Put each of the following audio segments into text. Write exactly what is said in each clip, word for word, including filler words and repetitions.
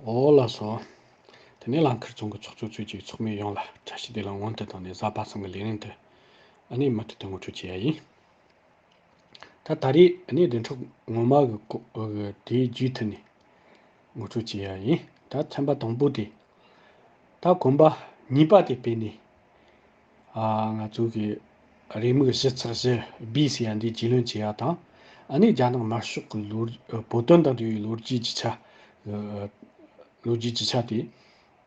ཨོ་ལགས་སོ། དེ་ནས་ལང་ཁར་རྫོང་གི་ཚོགས་གཙོ་ཚོས་ཀྱི་ཚོགས་མི་ཡོངས་ལ་བཀྲ་ཤིས་བདེ་ལེགས་སྔོན་དུ་བཏང་ནས་གཟའ་པ་སངས་ཀྱི་ལས་རིམ་དུ་ཨ་ནི་མུ་མཐུད་དུ་ངོ་སྤྲོད་བྱེད་ཡ་ཡིན། ད་ད་རེས་ཨ་ནི་བདུན་ཕྲག་སྔོན་མ་གི་གོ་གི་དེའི་རྗེས་མཐུད་ནས་ངོ་སྤྲོད་བྱེད་ཡ་ཡིན། ད་ཚན་པ་དང་པོ་དེ། ད་གོམ་པ་གཉིས་པ་དེ་སྤེལ་ནས། ཨ་ང་ཚོ་གི་རེའུ་མིག་བཞི་ཚེག་བཞི་བི་ཟེར་ཡ་འདི་རྒྱུས་ལོན་བྱེད་ཡ་དང་། ཨ་ནི་རྒྱ་ནག་དམར་ཤོག་གི་ལོ་རྒྱུས་བོད་དོན་དང་འབྲེལ་བའི་ལོ་རྒྱུས་རྒྱུ་ཆ། ལོ་རྒྱུས་རྒྱུ་ཆ་དེ་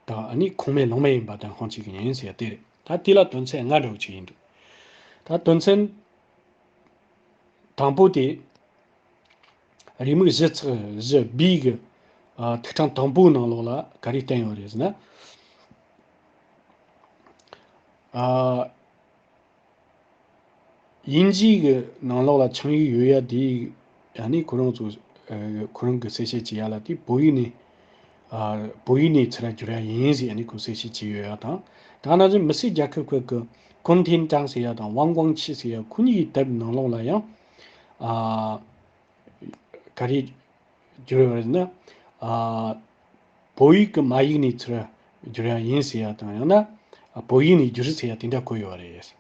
དང་ཨ་ནི་ཁུངས་མེད་ལུང་མེད་ཡིན་པ་དང་ཁོང་ཅིག་ཡིན་ཟེར་ཡ་དེ་རེད། ད་དེ་ལ་དོན་ཚན་ལྔ་འདྲ་བོ་ཅིག་ཡིན་འདུག་ད་དོན་ཚན་དང་པོ་དེ། རེའུ་མིག་བཞི་ཚེག་བཞི་བི་གི་ཨ་ཐིག་ཕྲེང་དང་པོའི་ནང་ལོགས་ལ་ག་རེ་བསྟན་ཡོད་རེད་ཟེར་ན། ཨ་དབྱིན་ཇིའི་གི་ནང་ལོགས་ལ་ཆིངས་ཡིག་ཡོད་ཡ་དེ་ཡ་ནི་ཁོ་རང་ཚོ་ཨ་ཁོ་རང་གི་གསལ་བཤད་བྱེད་ཡ་ལ་དེ་བོད་ཡིག་ནས་ཨ་བོད་ཡིག་ནས་ཚུར་བསྒྱུར་ཡ་ཡིན་ཟེར་ཡ་ནི་ཁོ་གསལ་བཤད་བྱས་ཡོད་ཡ་དང་། ད་ནང་བཞིན་མི་སེར་རྒྱལ་ཁབ་ཁག་གི་ཀུན་ཐིན་ཀྲང་ཟེར་ཡ་དང་ཝང་ཀོང་ཆི་ཟེར་ཡ་ཁོ་གཉིས་ཀྱི་དེབ་ནང་ལོགས་ལ་ཡང་ཨ་ག་རེ་བསྒྱུར་ཡོད་རེད་ན། ཨ་བོད་ཡིག་གི་མ་ཡིག་ནས་ཚུར་བསྒྱུར་ཡ་ཡིན་ཟེར་ཡ་དང་ཡང་ན་ཨ་བོད་ཡིག་ནས་བསྒྱུར་ཟེར་ཡ་དེ་འདྲ་བཀོད་ཡོད་རེད།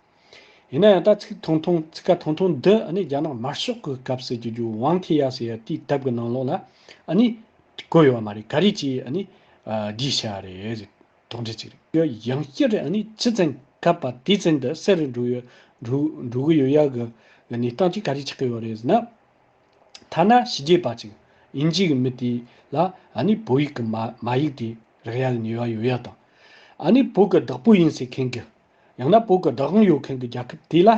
ཡིན་ན་ཡང་ད་ཚིག་ཐུང་ཐུང་ཚིག་ཀ་ཐུང་ཐུང་འདི་ཨ་ནི་རྒྱ་ནག་དམར་ཤོག་གི་སྐབས་སུ་བསྒྱུར་རྒྱུ་ཝང་ཐི་ཡ་ཟེར་ཡ་དེའི་དེབ་ཀྱི་ནང་ལོགས་ལ་ཨ་ནི་བཀོད་ཡོད་མ་རེད། ག་རེ་བྱས་ཨ་ནི་ཨ་བསྒྱུར་བཞག་རེད། དོགས་འདྲི་ཅིག་རེད། ཡང་བསྐྱར་ཨ་ནི་ཅི་ཙམ་བཀབ་པ་དེ་ཙམ་དུ་གསལ་རུ་འགྲོ་ཡོད་འགྲོ་འགྲོ་གི་ཡོད་ཡག་གི་གནས་སྟངས་ཅིག་ག་རེ་ཆགས་ཀྱི་ཡོད་རེད་ཟེར་ན། ཐ་ན་ཕྱི་རྒྱལ་པ་ཅིག་དབྱིན་ཇི་གི་མི་དེ་ལ་ཨ་ནི་བོད་ཡིག་གི་མ་མ་ཡིག་དེ་རག་ཡག་གི་ནུས་པ་ཡོད་ཡག་དང་། ཨ་ནི་བོད་གི་བདག་པོ་ཡིན་ཟེར་མཁན་གི་ཡང་ན་བོད་གི་བདག་དབང་ཡོད་མཁན་གི་རྒྱལ་ཁབ་དེ་ལ།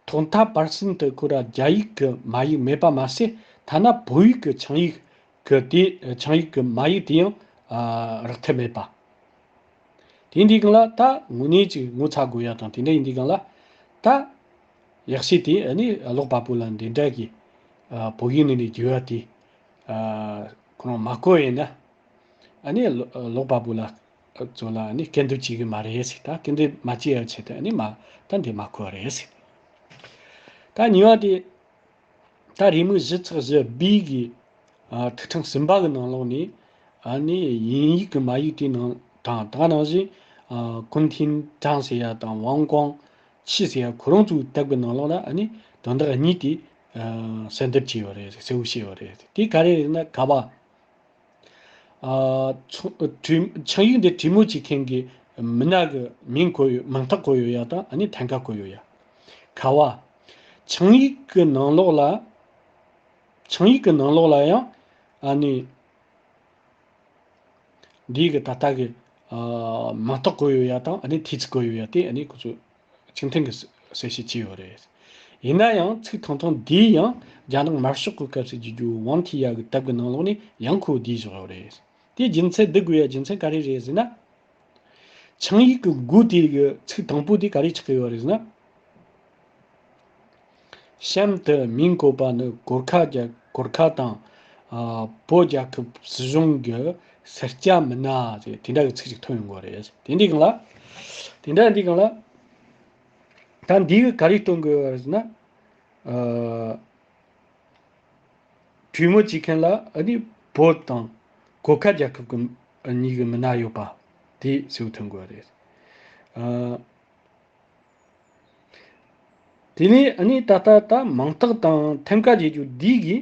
ཐོག་མཐའ་བར་གསུམ་དུ་ཁོ་ར་རྒྱ་ཡིག་གི་མ་ཡིག་མེད་པ་མ་ཟད་ཐ་ན་བོད་ཡིག་གི་ཆིངས་ཡིག་གི་དེ་ཆིངས་ཡིག་གི་མ་ཡིག་དེ་ཡང་ཨ་རག་ཐབས་མེད་པ། དེ་འདི་གང་ལ་ད་དངོས་གནས་ཅིག་ངོ་ཚ་དགོས་ཡ་དང་དེ་འདྲ་ཡིན་འདི་གང་ལ་ད་ཡག་ཤོས་དེ་ཨ་ནི་ཀློག་པ་པོ་ལ་འདི་འདྲ་གི་ཨ་བོད་ཡིག་ནས་ནས་བསྒྱུར་བ་དེ་ཨ་ཁོ་རང་མ་གོ་ཡིན་ན། ཨ་ནི་ཀློག་པ་པོ་ལ་ཚོ་ལ་ཨ་ནི་སྐད་འབོད་བྱེད་གི་མ་རེད་ཟེར། ད་སྐད་འབོད་མ་བྱེད་ཡ་ཆེད་དུ་ཨ་ནི་མ་ད་འདི་མ་གོ་བ་རེད་ཟེར། ད་གཉིས་པ་དེ་ད་རེའུ་མིག་བཞི་ཚེག་བཞི་བི་གི་ཨ་ཐིག་ཕྲེང་གསུམ་པ་གི་ནང་ལོགས་ནས་ཨ་ནི་དབྱིན་ཡིག་གི་མ་ཡིག་དེའི་ནང་དང་ད་ནང་བཞིན་ཨ་ཀུན་ཐིན་ཀྲང་ཟེར་ཡ་དང་ཝང་ཀོང་ཆི་ཟེར་ཡ་ཁོ་རང་ཚོའི་དེབ་གི་ནང་ལོགས་ལ་ཨ་ནི་དོན་དག་གཉིས་དེ་ཨ་གསལ་འདེབས་བྱས་ཡོད་རེད། གསལ་བོ་བྱས་ཡོད་རེད། དེ་ག་རེ་རེད་ན་ག་བ། ཨ་ཚོ་གྲོས་ཆིངས་ཡིག་འདི་གྲོས་མོལ་བྱེད་མཁན་གྱི་མི་སྣ་གི་མིང་བཀོད་ཡོད། མིང་རྟགས་བཀོད་ཡོད་ཡ་དང་ཨ་ནི་ཐང་ཀ་བཀོད་ཡོད་ཡ། ག་བ། ཆིངས་ཡིག་གི་ནང་ལོགས་ལ། ཆིངས་ཡིག་གི་ནང་ལོགས་ལ་ཡང་ཨ་ནི་འདི་གི་ད་ལྟ་གི་ཨ་མིང་རྟགས་བཀོད་ཡོད་ཡ་དང་ཨ་ནི་ཐེལ་ཙེ་བཀོད་ཡོད་ཡ་དེ་ཨ་ནི་ཁོ་ཚོ་ཆིང་ཐེན་གྱིས་གསལ་བཤད་བྱས་ཡོད་རེད། ཡིན་ན་ཡང་ཚིག་ཐུང་ཐུང་འདིས་ཡང་རྒྱ་ནག་དམར་ཤོག་གི་སྐབས་སུ་བརྒྱུད་རྒྱུ་ཝང་ཐི་ཡ་གི་དེབ་ཀྱི་ནང་ལོགས་ནས་ཡང་ཁོ་བསྡུས་བཞག་ཡོད་རེད། དེ་རྒྱུ་མཚན་བསྡུ་དགོས་ཡ་རྒྱུ་མཚན་ག་རེ་རེད་ཟེར་ན། ཆིངས་ཡིག་གི་མགོ་དེ་གི་ཚིག་དང་པོ་དེ་ག་རེ་ཆགས་ཀྱི་ཡོད་རེད་ཟེར་ན། གཤམ་དུ་མིང་བཀོད་པ་ནི་གོར་ཁ་རྒྱ་གོར་ཁ་དང་ཨ་བོད་རྒྱལ་ཁབ་སྲིད་གཞུང་གི་སེར་སྐྱ་མི་སྣ་ཟེར་དེ་འདྲ་གི་ཚིག་ཅིག་ཐོན་ཡོང་གི་རེད། དེ་འདི་གང་ལ། དེ་འདྲ་འདི་གང་ལ། ད་འདི་གི་ག་རེ་སྟོན་དགོས་པ་རེད་ཟེར་ན། ཨ་གྲོས་མོལ་བྱེད་མཁན་ལ་ཨ་ནི་བོད་དང་གོར་ཁ་རྒྱལ་ཁབ་ཀྱི་གཉིས་ཀྱི་མི་སྣ་ཡོད་པ་དེ་གསལ་པོ་ཐོན་དགོས་པ་རེད། ཨ་དེ་ནས་ཨ་ནི་ད་ལྟ་ད་མིང་རྟགས་དང་ཐང་ཀ་བརྗེ་རྒྱུ་འདི་གི་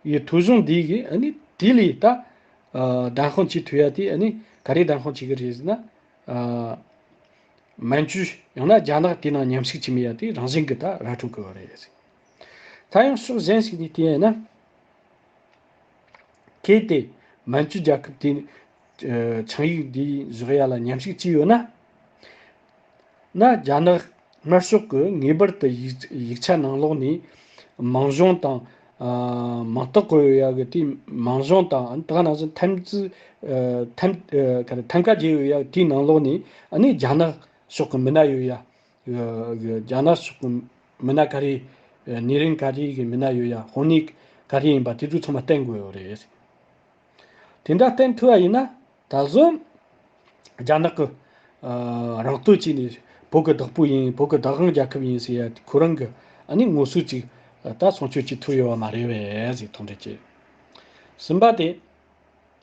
ཡི་ཐོ་གཞུང་འདི་གི་ཨ་ནི་དེ་ལས་ད་ཨ་བདེན་དཔང་བྱེད་ཐུབ་ཡ་དེ་ཨ་ནི་ག་རེ་བདེན་དཔང་བྱེད་གི་རེད་ཟེར་ན། ཨ་མན་ཇུ་ཡང་ན་རྒྱ་ནག་དེ་ནང་མཉམ་ཞུགས་བྱེད་མི་ཡ་དེ་རང་བཞིན་གི་ད་ར་འཕྲོད་གི་ཡོད་རེད། ད་ཡང་ཕྱོགས་གཞན་ཞིག་ནས་བལྟས་ན། གལ་ཏེ་མན་ཇུ་རྒྱལ་ཁབ་དེ་ཨ་ཆིངས་ཡིག་འདི་བཞག་ཡ་ལ་མཉམ་ཞུགས་བྱས་ཡོད་ན། ན་རྒྱ་ནག་དམར་ཤོག་གིས་ངེས་པར་དུ་ཡིག་ཡིག་ཆ་ནང་ལོགས་ནས་མིང་གཞུང་དང་ཨ་མིང་རྟགས་བཀོད་ཡོད་ཡ་གི་དེའི་མིང་གཞུང་དང་ད་ག་ནང་བཞིན་ཐེམ་ཙི་ཨ་ཐེམ་ཨ་ག་རེ་ཐེམ་ཀ་བརྗེ་ཡོད་ཡ་དེའི་ནང་ལོགས་ནས་ཨ་ནི་རྒྱ་ནག་ཕྱོགས་ཀྱི་མི་སྣ་ཡོད་ཡ། ཨ་རྒྱ་ནག་ཕྱོགས་ཀྱི་མི་སྣ་ག་རེ་ཨ་ཉེ་རིང་ག་རེ་གི་མི་སྣ་ཡོད་ཡ། དཔོན་གནས་ག་རེ་ཡིན་པ་དེ་ཚོ་ཚང་མ་བསྟན་དགོས་ཡོད་རེད། དེ་འདྲ་བསྟན་ཐུབ་པ་ཡིན་ན་ད་གཟོད་རྒྱ་ནག་གི་ཨ་རང་སྟོབས་ཀྱིས་ནི་བོད་ཀྱི་བདག་པོ་ཡིན། བོད་ཀྱི་བདག་དབང་རྒྱལ་ཁབ་ཡིན་ཟེར་ཡ་ཁོ་རང་གི་ཨ་ནི་ངོ་སྲོལ་ཅིག་ད་སྲུང་སྐྱོབ་བྱེད་ཐུབ་ཡོད་པ་མ་རེད་པས་ཟེར་དོགས་འདྲི་བྱེད། གསུམ་པ་དེ་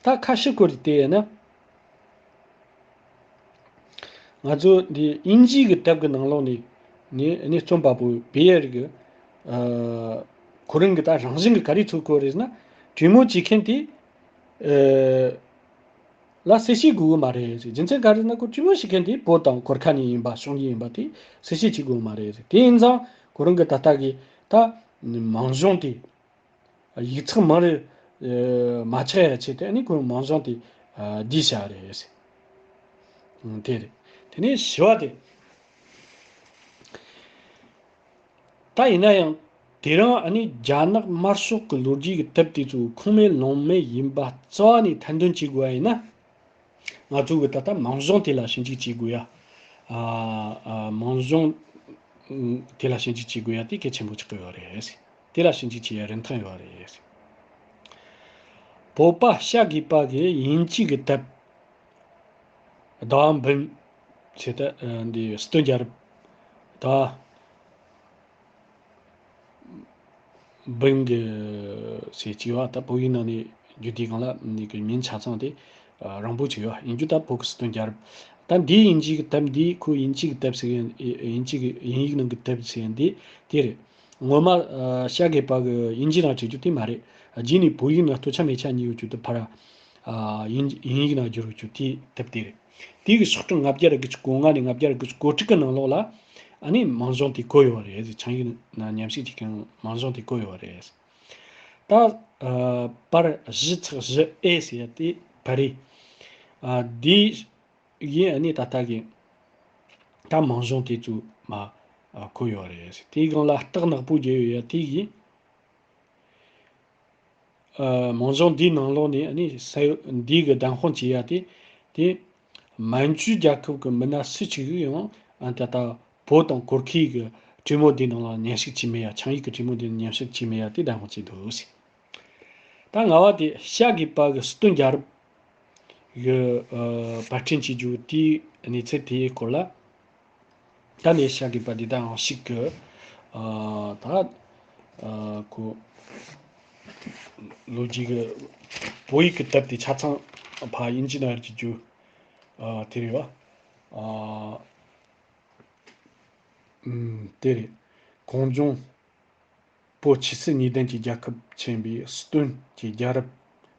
ད་ཁ་ཤས་སྐོར་དེ་ཡིན་ན། ང་ཚོ་འདི་དབྱིན་ཇི་གི་དེབ་ཀྱི་ནང་ལོགས་ནས་ནི་ནི་རྩོམ་པ་པོ་བེ་ཡར་གྱི་ཁོ་རང་གི་ད་རང་བཞིན་གྱི་ག་རེ་ཚུལ་བཀོད་རེད་ཟེར་ན། གྲོས་མོལ་བྱེད་མཁན་དེ་ལ་གསལ་བཤད་དགོས་གི་མ་རེད་ཟེར། རྒྱུ་མཚན་ག་རེ་ཟེར་ན། ཁོ་གྲོས་མོལ་བྱེད་མཁན་དེ་བོད་དང་གུར་ཁ་ནས་ཡིན་པ། བྱུང་རྒྱུ་ཡིན་པ་དེ་གསལ་བཤད་བྱེད་དགོས་གི་མ་རེད་ཟེར། དེ་ཡིན་ཙང་ཁོ་རང་གི་ད་ལྟ་གི་ད་མིང་གཞུང་དེ། ཡིག་ཚགས་མང་རུ་མ་ཆགས་ཡ་ཆེད་དུ་ཨ་ནི་ཁོས་མིང་གཞུང་དེ་བསྡུས་བཞག་རེད། དེ་རེད། དེ་ནས་བཞི་བ་དེ། ད་ཡིན་ན་ཡང་དེ་རིང་ཨ་ནི་རྒྱ་ནག་དམར་ཤོག་གི་ལོ་རྒྱུས་ཀྱི་དེབ་དེ་ཚོ་ཁུངས་མེད་ལུང་མེད་ཡིན་པ་རྩ་བ་ནས་ཐེར་འདོན་བྱེད་དགོས་པ་ཡིན་ན། ང་ཚོ་གི་ད་ལྟ་མིང་གཞུང་དེ་ལ་ཞིབ་འཇུག་བྱེད་དགོས་ཡ། ཨ་ཨ་མིང་གཞུང་དེ་ལ་ཞིབ་འཇུག་བྱེད་དགོས་ཡ་དེ་གལ་ཆེན་པོ་ཆགས་ཀྱི་ཡོད་རེད། དེ་ལ་ཞིབ་འཇུག་བྱེད་ཡ་རིན་ཐང་ཡོད་རེད། བོད་པ་ཤ་རྒས་པ་གི་དབྱིན་ཇི་གི་དེབ། ཟླ་བ་འབུམ་ཟེར་ད་འདི་སི་ཏུན་རྒྱལ་རབས། ཟླ་བ་འབུམ་གྱི་ཟེར་གྱི་བ། ད་བོད་ཡིག་ནང་ནས་བསྒྱུར་དུས་སྒང་ལ་འདི་གི་མིང་ཆ་ཚང་དེ་རིང་པོ་ཆགས་ཡོད། ཡིན་རྒྱུ་ད་བོད་ཀྱི་སི་ཏུན་རྒྱལ་རབས། ད་འདིའི་དབྱིན་ཇི་གི་དེབ་འདི། ཁོ་དབྱིན་ཇི་གི་དེབ་ཟེར་མཁན། དབྱིན་ཇི་གི་དབྱིན་ཡིག་ནང་གི་དེབ་ཟེར་མཁན་འདི་དེ་རེད། ངོ་མ་ཤ་རྒས་པ་གི་དབྱིན་ཇི་ནང་བྲིས་རྒྱུ་དེ་མ་རེད། རྗེས་ནས་བོད་ཡིག་ནང་སྟོད་ཆ་སྨད་ཆ་གཉིས་ཡོད་རྒྱུ་དེ་ཕར། ཨ་དབྱིན་དབྱིན་ཡིག་ནང་བསྒྱུར་རྒྱུ་དེ་དེབ་དེ་རེད། དེ་གི་ཤོག་གྲངས་ལྔ་བརྒྱ་དགུ་བཅུ་གོ་ལྔ་ནས་ལྔ་བརྒྱ་དགུ་བཅུ་གོ་དྲུག་གི་ནང་ལོགས་ལ་ཨ་ནི་མིང་གཞུང་དེ་བཀོད་ཡོད་རེད། ཆིངས་ཡིག་ནང་མཉམ་བཞག་བྱེད་མཁན་མིང་གཞུང་དེ་བཀོད་ཡོད་རེད། ད་ཨ་པར་བཞི་ཚེག་བཞི་ཨེ་ཟེར་ཡ་དེ་བར་རེད། ཨ་དེ་ཡིན། ཨ་ནི་ད་ལྟ་གི་ད་མིང་གཞུང་དེ་ཚོ་མ་ཨ་བཀོད་ཡོད་རེད། དེའི་སྒང་ལ་རྟགས་ནག་པོ་བརྒྱབ་ཡོད་ཡ་དེ་ཡིན། ཨ་མིང་གཞུང་འདིའི་ནང་ལོགས་ནས་ཨ་ནི་ས་འདི་གི་བདམས་དཔང་བྱེད་ཡ་དེ། དེ་མན་ཇུ་རྒྱལ་ཁབ་ཀྱི་མི་སྣ་སུ་གཅིག་ཡང་ཨ་ད་ལྟ་བོད་དང་གུར་ཁའི་གི་གྲོས་མོལ་འདིའི་ནང་ལ་མཉམ་ཞུགས་བྱས་མེད་ཡ། ཆིངས་ཡིག་གི་གྲོས་མོལ་འདི་ལ་མཉམ་ཞུགས་བྱས་མེད་ཡ་དེ་བདམས་དཔང་བྱས་འདུག་ཟེར། ད་ལྔ་བ་དེ་ཤ་རྒས་པ་གི་སི་ཏུན་རྒྱལ་རབས་གི་ཨ་པར་སྐྲུན་བྱེད་རྒྱུ་དེའི་གནས་ཚུལ་དེའི་སྐོར་ལ། ད་ནས་ཤ་རྒས་པ་འདི་དག་ཡང་ཞིག་གི་ཨ་ད་ཨ་ཁོ་ལོ་རྒྱུས་ཀྱི་བོད་ཡིག་གི་དེབ་དེ་ཆ་ཚང་ཕར་དབྱིན་ཇི་ནང་ཡར་གྱི་རྒྱུ་ཨ་དེ་རེད་བ། ཨ་ཨམ་དེ་རེད། གངས་ལྗོངས་བོད་ཆོས་སྲིད་གཉིས་ལྡན་གྱི་རྒྱལ་ཁབ་ཆེན་པོའི་སྟོན་གྱི་རྒྱལ་རབས་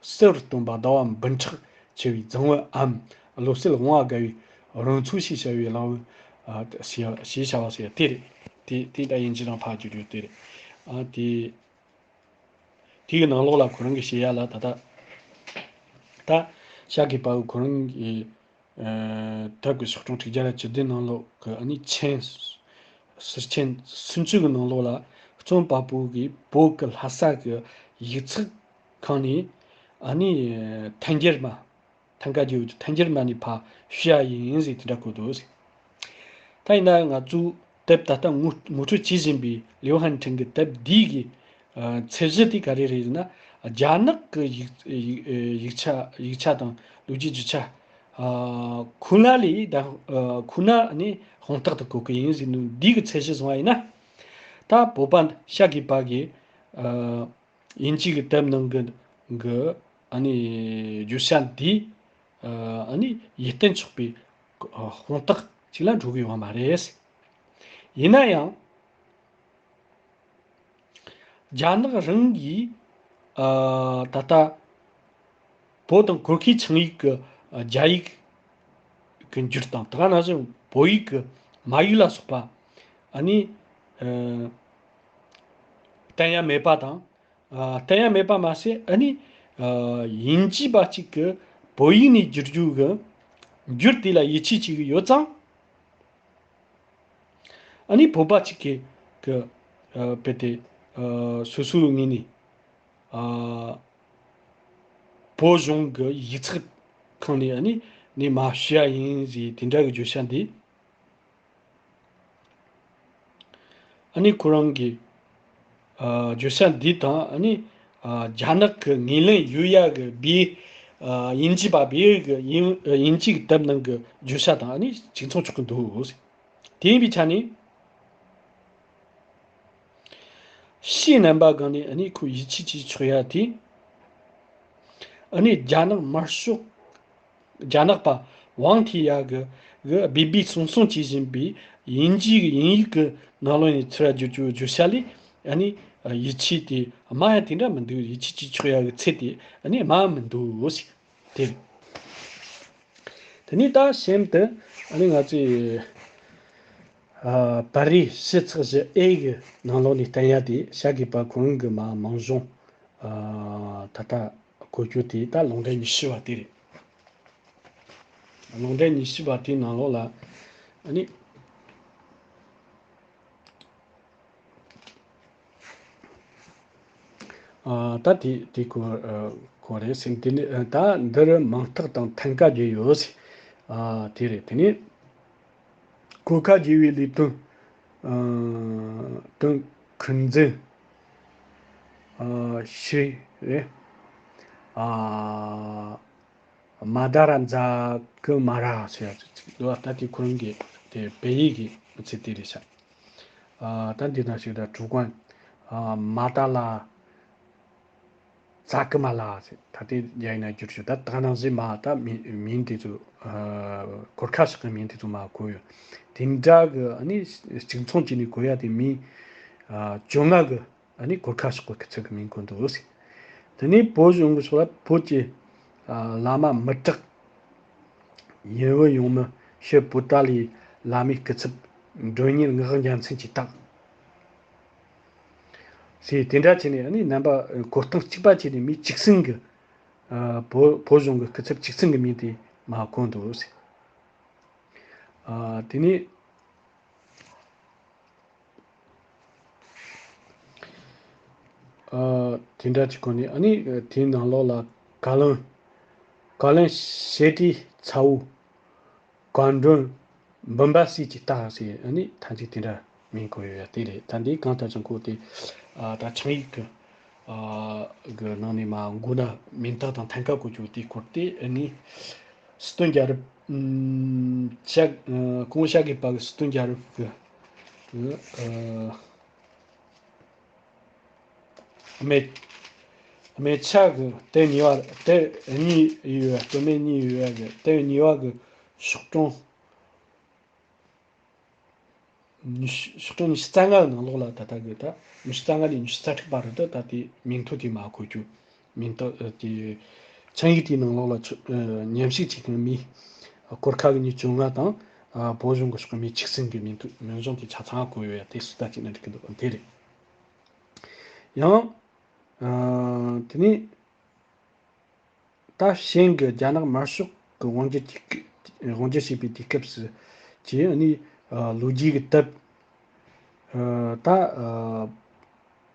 གསལ་བར་སྟོན་པ། ཟླ་བ་འབུམ་ཕྲག་བྱེ་བའི་རྫིང་བུའམ། བློ་གསལ་དབང་བ་དགའ་བའི་རོལ་མཚོ་ཞེས་བྱ་བའི་གླེང་བུ། ཨ་ཞེས་ཞེས་བྱ་བ་ཟེར་དེ་རེད། དེ་དེ་ད་དབྱིན་ཇི་ནང་ཕར་བསྒྱུར་ཡོད་དེ་རེད། ཨ་དེ་དེའི་ནང་ལོགས་ལ་ཁོ་རང་གིས་བཤད་ཡ་ལ་ད་ལྟ་ད་ཤ་རྒས་པ་ཁོ་རང་གི་ཨ་དེབ་ཀྱི་ཤོག་གྲངས་དྲུག་བརྒྱ་དང་བཅུ་བདུན་ནང་ལོགས་ཀྱི་ཨ་ནི་མཆན། ཟུར་མཆན་སུམ་ཅུ་གི་ནང་ལོགས་ལ་རྩོམ་པ་པོ་གིས་བོད་ཀྱི་ལྷ་ས་གི་ཡིག་ཚགས་ཁང་ནས་ཨ་ནི་ཐལ་འགྱུར་མ། ཐང་ག་རྒྱུ་ཐལ་འགྱུར་མ་ནས་ཕར་བཤུས་ཡ་ཡིན་ཟེར་དེ་འདྲ་བཀོད་འདུག་ཟེར། ད་ཡིན་ན་ང་ཚོའི་དེབ་ད་ལྟ་ངོ་ངོ་སྤྲོད་བྱེད་བཞིན་པའི་ལིའུ་ཧན་ཁྲིན་གྱི་དེབ་འདི་གི་ཨ་ཚད་གཞི་དེ་ག་རེ་རེད་ཟེར་ན། རྒྱ་ནག་གི་ཡིག་ཡིག་ཡིག་ཆ་ཡིག་ཆ་དང་ལོ་རྒྱུས་རྒྱུ་ཆ་ཨ་ཁོ་ན་ལས་ད་ཨ་ཁོ་ན་ནས་དཔང་རྟགས་དུ་བཀོད་ཀྱི་ཡིན་ཟེར་ནོ་འདི་གི་ཚད་གཞི་བཟུང་བ་ཡིན་ན། ད་བོད་པ་ཤ་རྒས་པ་གི་ཨ་དབྱིན་ཇི་གི་དེབ་ནང་གི་གི་ཨ་ནི་བརྗོད་བྱ་འདི་ཨ་ནི་ཡིད་བརྟན་ཆོག་པའི་དཔང་རྟགས་ཅིག་ལ་འགྲོ་གི་ཡོད་མ་རེད། ཡིན་ན་ཡང་རྒྱ་ནག་རང་གིས་ཨ་ད་ལྟ་བོད་དང་གུར་ཁའི་ཆིངས་ཡིག་གི་ཨ་རྒྱ་ཡིག་གི་འགྱུར་དང་། དེ་ག་ནང་བཞིན་བོད་ཡིག་གི་མ་ཡིག་ལ་སོགས་པ་ཨ་ནི་ཨ་བསྟན་ཡ་མེད་པ་དང་། ཨ་བསྟན་ཡ་མེད་པ་མ་ཟད་ཨ་ནི་ཨ་དབྱིན་ཇི་པ་གཅིག་གིས་བོད་ཡིག་ནས་བསྒྱུར་རྒྱུ་གི་འགྱུར་དེ་ལ་ཡིད་ཆེས་བྱེད་ཀྱི་ཡོད་ཙང་། ཨ་ནི་བོད་པ་གཅིག་གིས་གི་ཨ་དཔེ་དེ་ཨ་སོ་སོའི་ངོས་ནས་ཨ་བོད་གཞུང་གི་ཡིག་ཚགས་ཁང་ནས་ཨ་ནི་ནས་མར་བཤུས་ཡ་ཡིན་ཟེར་དེ་འདྲ་གི་བརྗོད་བྱ་འདི། ཨ་ནི་ཁོ་རང་གིས་ཨ་བརྗོད་བྱ་འདི་དང་ཨ་ནི་ཨ་རྒྱ་ནག་གི་ངོས་ལེན་ཡོད་ཡ་གི་བེ་ཨ་དབྱིན་ཇི་པ་བེ་ཡི་གི་དབྱིན་ཨ་དབྱིན་ཇི་གི་དེབ་ནང་གི་བརྗོད་བྱ་དང་ཨ་ནི་གཅིག་མཚུངས་ཆགས་ཀྱི་འདུག། དེ་ཡིན་པའི་ཆ་ནས་ཕྱིའི་རྣམ་པ་སྒང་ནས་ཨ་ནི་ཁོ་ཡིད་ཆེས་བྱེད་ཆོག་ཡ་དེ། ཨ་ནི་རྒྱ་ནག་དམར་ཤོག་རྒྱ་ནག་པ་ཝང་ཐི་ཡ་གི་གི་སྦས་སྦས་གསུང་གསུང་བྱེད་བཞིན་པའི་དབྱིན་ཇིའི་གི་དབྱིན་ཡིག་གི་ནང་ལོགས་ནས་ཚུར་བསྒྱུར་རྒྱུ་བརྗོད་བྱ་ལས། ཨ་ནི་ཡིད་ཆེས་དེ་དམའ་ཡ་དེ་འདྲ་མི་འདུག་ཡིད་ཆེས་བྱེད་ཆོག་ཡ་གི་ཚད་དེ་ཨ་ནི་དམའ་མི་འདུག་ཟེར། དེ་རེད། དེ་ནས་ད་གཤམ་དུ་ཨ་ནི་ང་ཚོས་ཨ་པར་རིས་ཕྱི་ཚེག་བཞི་ཨེ་གི་ནང་ལོགས་ནས་བསྟན་ཡ་དེ་བྱ་དགོས་པ་ཁོ་རང་གི་མ་མང་གཞུང་ཨ་ད་ལྟ་གོ་རྒྱུ་དེ་ད་ལུང་འདྲེན་ཉི་ཤུ་པ་དེ་རེད། ལུང་འདྲེན་ཉི་ཤུ་པ་དེའི་ནང་ལོགས་ལ་ཨ་ནི། ཨ་ད་དེ་དེ་གོ་ཨ་གོ་རེད་ཟེར། དེ་ནི་ཨ་ད་འདིར་མིང་རྟགས་དང་ཐན་ཀ་བརྗོད་ཡོད་ཟེར། ཨ་དེ་རེད། དེ་ནི་གོ་ཁ་བརྗེ་བའི་ལས་དོན། ཨ་དོན་ཁུར་འཛིན། ཨ་ཤེས་རེད། ཨ་མ་ད་ར་མཛའ་གི་མ་ར་ཟེར་ཡ་ཅིག་འདུག་ད་དེ་ཁོ་རང་གི་དེ་བོད་ཡིག་གི་མི་ཚེ་དེ་རེད་ཤག་ཨ་ད་འདི་ན་ཞིག་ད་ཀྲུའུ་ཀོན། ཨ་མ་ད་ལ་ཙ་ཀི་མ་ལ་ཟེར། ད་དེ་རྒྱ་ཡིག་ན་བསྒྱུར་ཞུ། ད་ད་ནང་བཞིན་མ་ད་མིང་མིང་དེ་ཚོ་ཨ་གོར་ཁ་ཤག་གི་མིང་དེ་ཚོ་མ་གོ་ཡོད། དེ་འདྲ་གི་ཨ་ནི་གཅིག་མཚུངས་བྱས་ནས་གོ་ཡ་དེ་མིང་ཨ་བཅོ་ལྔ་གི་ཨ་ནི་གོར་ཁ་ཤག་པ་སྐུ་ཚབ་ཀྱི་མིང་བཀོད་འདུག་ཟེར། དེ་ནས་བོད་གཞུང་གི་ཕྱོགས་ལ་བོད་ཀྱི་ཨ་བླ་མ་མི་དྲག་ཡུམ་བུ་ཡོང་མི་ཤི་བོད་ཏཱ་ལའི་བླ་མའི་སྐུ་ཚབ་མགྲོན་གཉེར་ངག་རྒྱལ་མཚན་གྱིས་བཏགས། ཟེར་དེ་འདྲ་བྱས་ནས་ཨ་ནི་རྣམ་པ་གོ་སྟངས་གཅིག་པ་བྱས་ནས་མི་གཅིག་སེང་གི་ཨ་བོད་བོད་གཞུང་གི་སྐུ་ཚབ་གཅིག་སེང་གི་མིང་དེ་མ་བཀོད་འདུག་ཟེར། ཨ་དེ་ནས། ཨ་དེ་འདྲ་གཅིག་གོ་ནས་ཨ་ནི་དེའི་ནང་ལོགས་ལ་བཀའ་བློན། བཀའ་བློན་ཞེ་ཏི་ཚ་བོ། བཀའ་མགྲོན་འབུམ་པ་སྲས་ཀྱིས་བཏགས་ཟེར་ཨ་ནི་ཐམས་ཅད་དེ་འདྲ་མིང་བཀོད་ཡོད་ཡ་དེ་རེད། ད་འདི་གང་ལྟར་ཀྱང་ཁོ་དེ་ཨ་ད་ཆིངས་ཡིག་གི་ཨ་གི་ནང་ནས་མ་མགོ་ན་མིང་རྟགས་དང་ཐན་ཀ་བཀོད་རྒྱུ་དེ་སྐོར་དེ་ཨ་ནི་སྲིད་དོན་རྒྱལ་རབས་ཨུམ་ཤ་ཨ་གོང་ཤ་གི་པ་གི་སྲིད་དོན་རྒྱལ་རབས་གི་ཨ་སྨད་སྨད་ཆ་གི་དེབ་གཉིས་པ་དེབ་གཉིས་ཡོད་པ། སྟོད་སྨད་གཉིས་ཡོད་པ་གི་དེབ་གཉིས་པ་གི་ཤོག་གྲངས་ཉི་ཤུ་ཤོག་གྲངས་ཉི་ཤུ་རྩ་ལྔ་གི་ནང་ལོགས་ལ་ད་ལྟ་གི་ད་ཉི་ཤུ་རྩ་ལྔ་ནས་ཉི་ཤུ་རྩ་དྲུག་བར་དུ་ད་ལྟའི་མིང་ཐོ་དེ་མ་བཀོད་རྒྱུ། མིང་ཐོ་ཨ་དེ་ཆིངས་ཡིག་དེའི་ནང་ལོགས་ལ་ཚུ་ཨ་མཉམ་ཞུགས་བྱེད་མཁན་མི་གོར་ཁ་གི་མི་བཅོ་ལྔ་དང་ཨ་བོད་གཞུང་གི་ཕྱོགས་མི་གཅིག་སེང་གི་མིང་ཐོ་མིང་གཞུང་དེ་ཆ་ཚང་བཀོད་ཡོད་ཡ་དེ་སུ་ལྟ་བྱས་ན་འགྲིག་གི་འདུག་དེ་རེད། ཡང་ཨ་དེ་ནས། ད་གཞན་གྱི་རྒྱ་ནག་དམར་ཤོག་གི་དབང་སྒྱུར་གྱི་དབང་སྒྱུར་བྱས་པའི་དུས་སྐབས་སུ་ཀྱི་ཨ་ནི་ལོ་རྒྱུས་ཀྱི་དེབ། ད་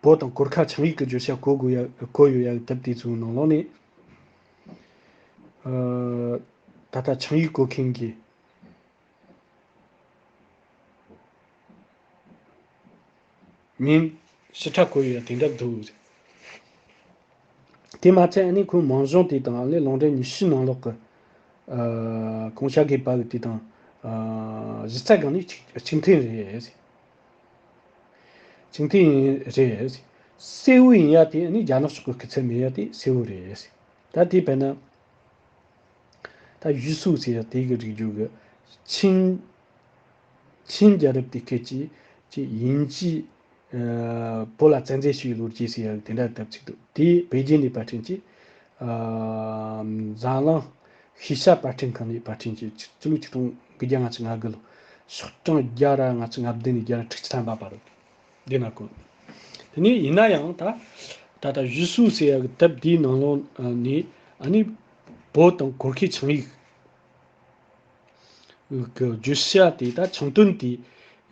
བོད་དང་གོར་ཁ་ཆིངས་ཡིག་གི་བརྗོད་བྱ་གོ་དགོས་ཡ་གོ་ཡོད་ཡ་གི་དེབ་དེ་ཚོའི་ནང་ལོགས་ནས་ད་ལྟ་ཆིངས་ཡིག་གོ་མཁན་གྱི་མིང་ཞིབ་ཕྲ་བཀོད་ཡོད་དེ་འདྲ་འདུག་དེ་མ་ཚད་ཨ་ནི་ཁོའི་མིང་གཞུང་དེ་དང་ཨ་ནི་ལུང་འདྲེན་ཉི་ཤུ་ནང་ལོགས་ཀྱི་ཨ་གོང་ཤ་གི་པ་གི་དེ་དང་ཨ་གཞི་རྩ་སྒང་ནས་གཅིག་གཅིག་མཐུན་རེད། གཅིག་མཐུན་རེད། གསལ་བོ་ཡིན་ཡ་དེ་ཨ་ནི་རྒྱ་ནག་ཕྱོགས་ཀྱི་སྐུ་ཚབ་མེད་ཡ་དེ་གསལ་བོ་རེད། ད་དེ་བས་ན། ད་ཡུས་ཧྲུའུ་ཟེར་ཡ་དེ་གི་རིགས་རྒྱུད་གི་ཆིན། ཆིན་རྒྱལ་རབས་དེ་སྐད་ཀྱི་ཅི་དབྱིན་ཇི་ཨ་བོད་ལ་བཙན་འཛུལ་བྱས་པའི་ལོ་རྒྱུས་ཟེར་ཡ་དེ་འདྲ་དེབ་ཅིག་འདུག་དེ་པེ་ཅིན་ནས་པར་སྐྲུན་གྱིས་ཨ་འཛམ་གླིང་ཤེས་བྱ་པར་སྐྲུན་ཁང་ནས་པར་སྐྲུན་གྱིས་ཆིག་སྟོང་དགུ་བརྒྱ་ལྔ་བཅུ་ང་དགུ་ལོ་ཤོག་གྲངས་བརྒྱ་ར་ལྔ་བཅུ་ང་བདུན་ནས་བརྒྱ་ར་དྲུག་ཅུ་ཐམ་པ་བར་དུ། འདི་ན་གོ། དེ་ནས་ཡིན་ན་ཡང་ད་ད་ལྟ་ཡུས་ཧྲུའུ་ཟེར་ཡ་གི་དེབ་འདིའི་ནང་ལོགས་ནས་ཨ་ནི་བོད་དང་གོར་ཁའི་ཆིངས་ཡིག་གི་བརྗོད་བྱ་དེ་ད་ཆིངས་དོན་དེ་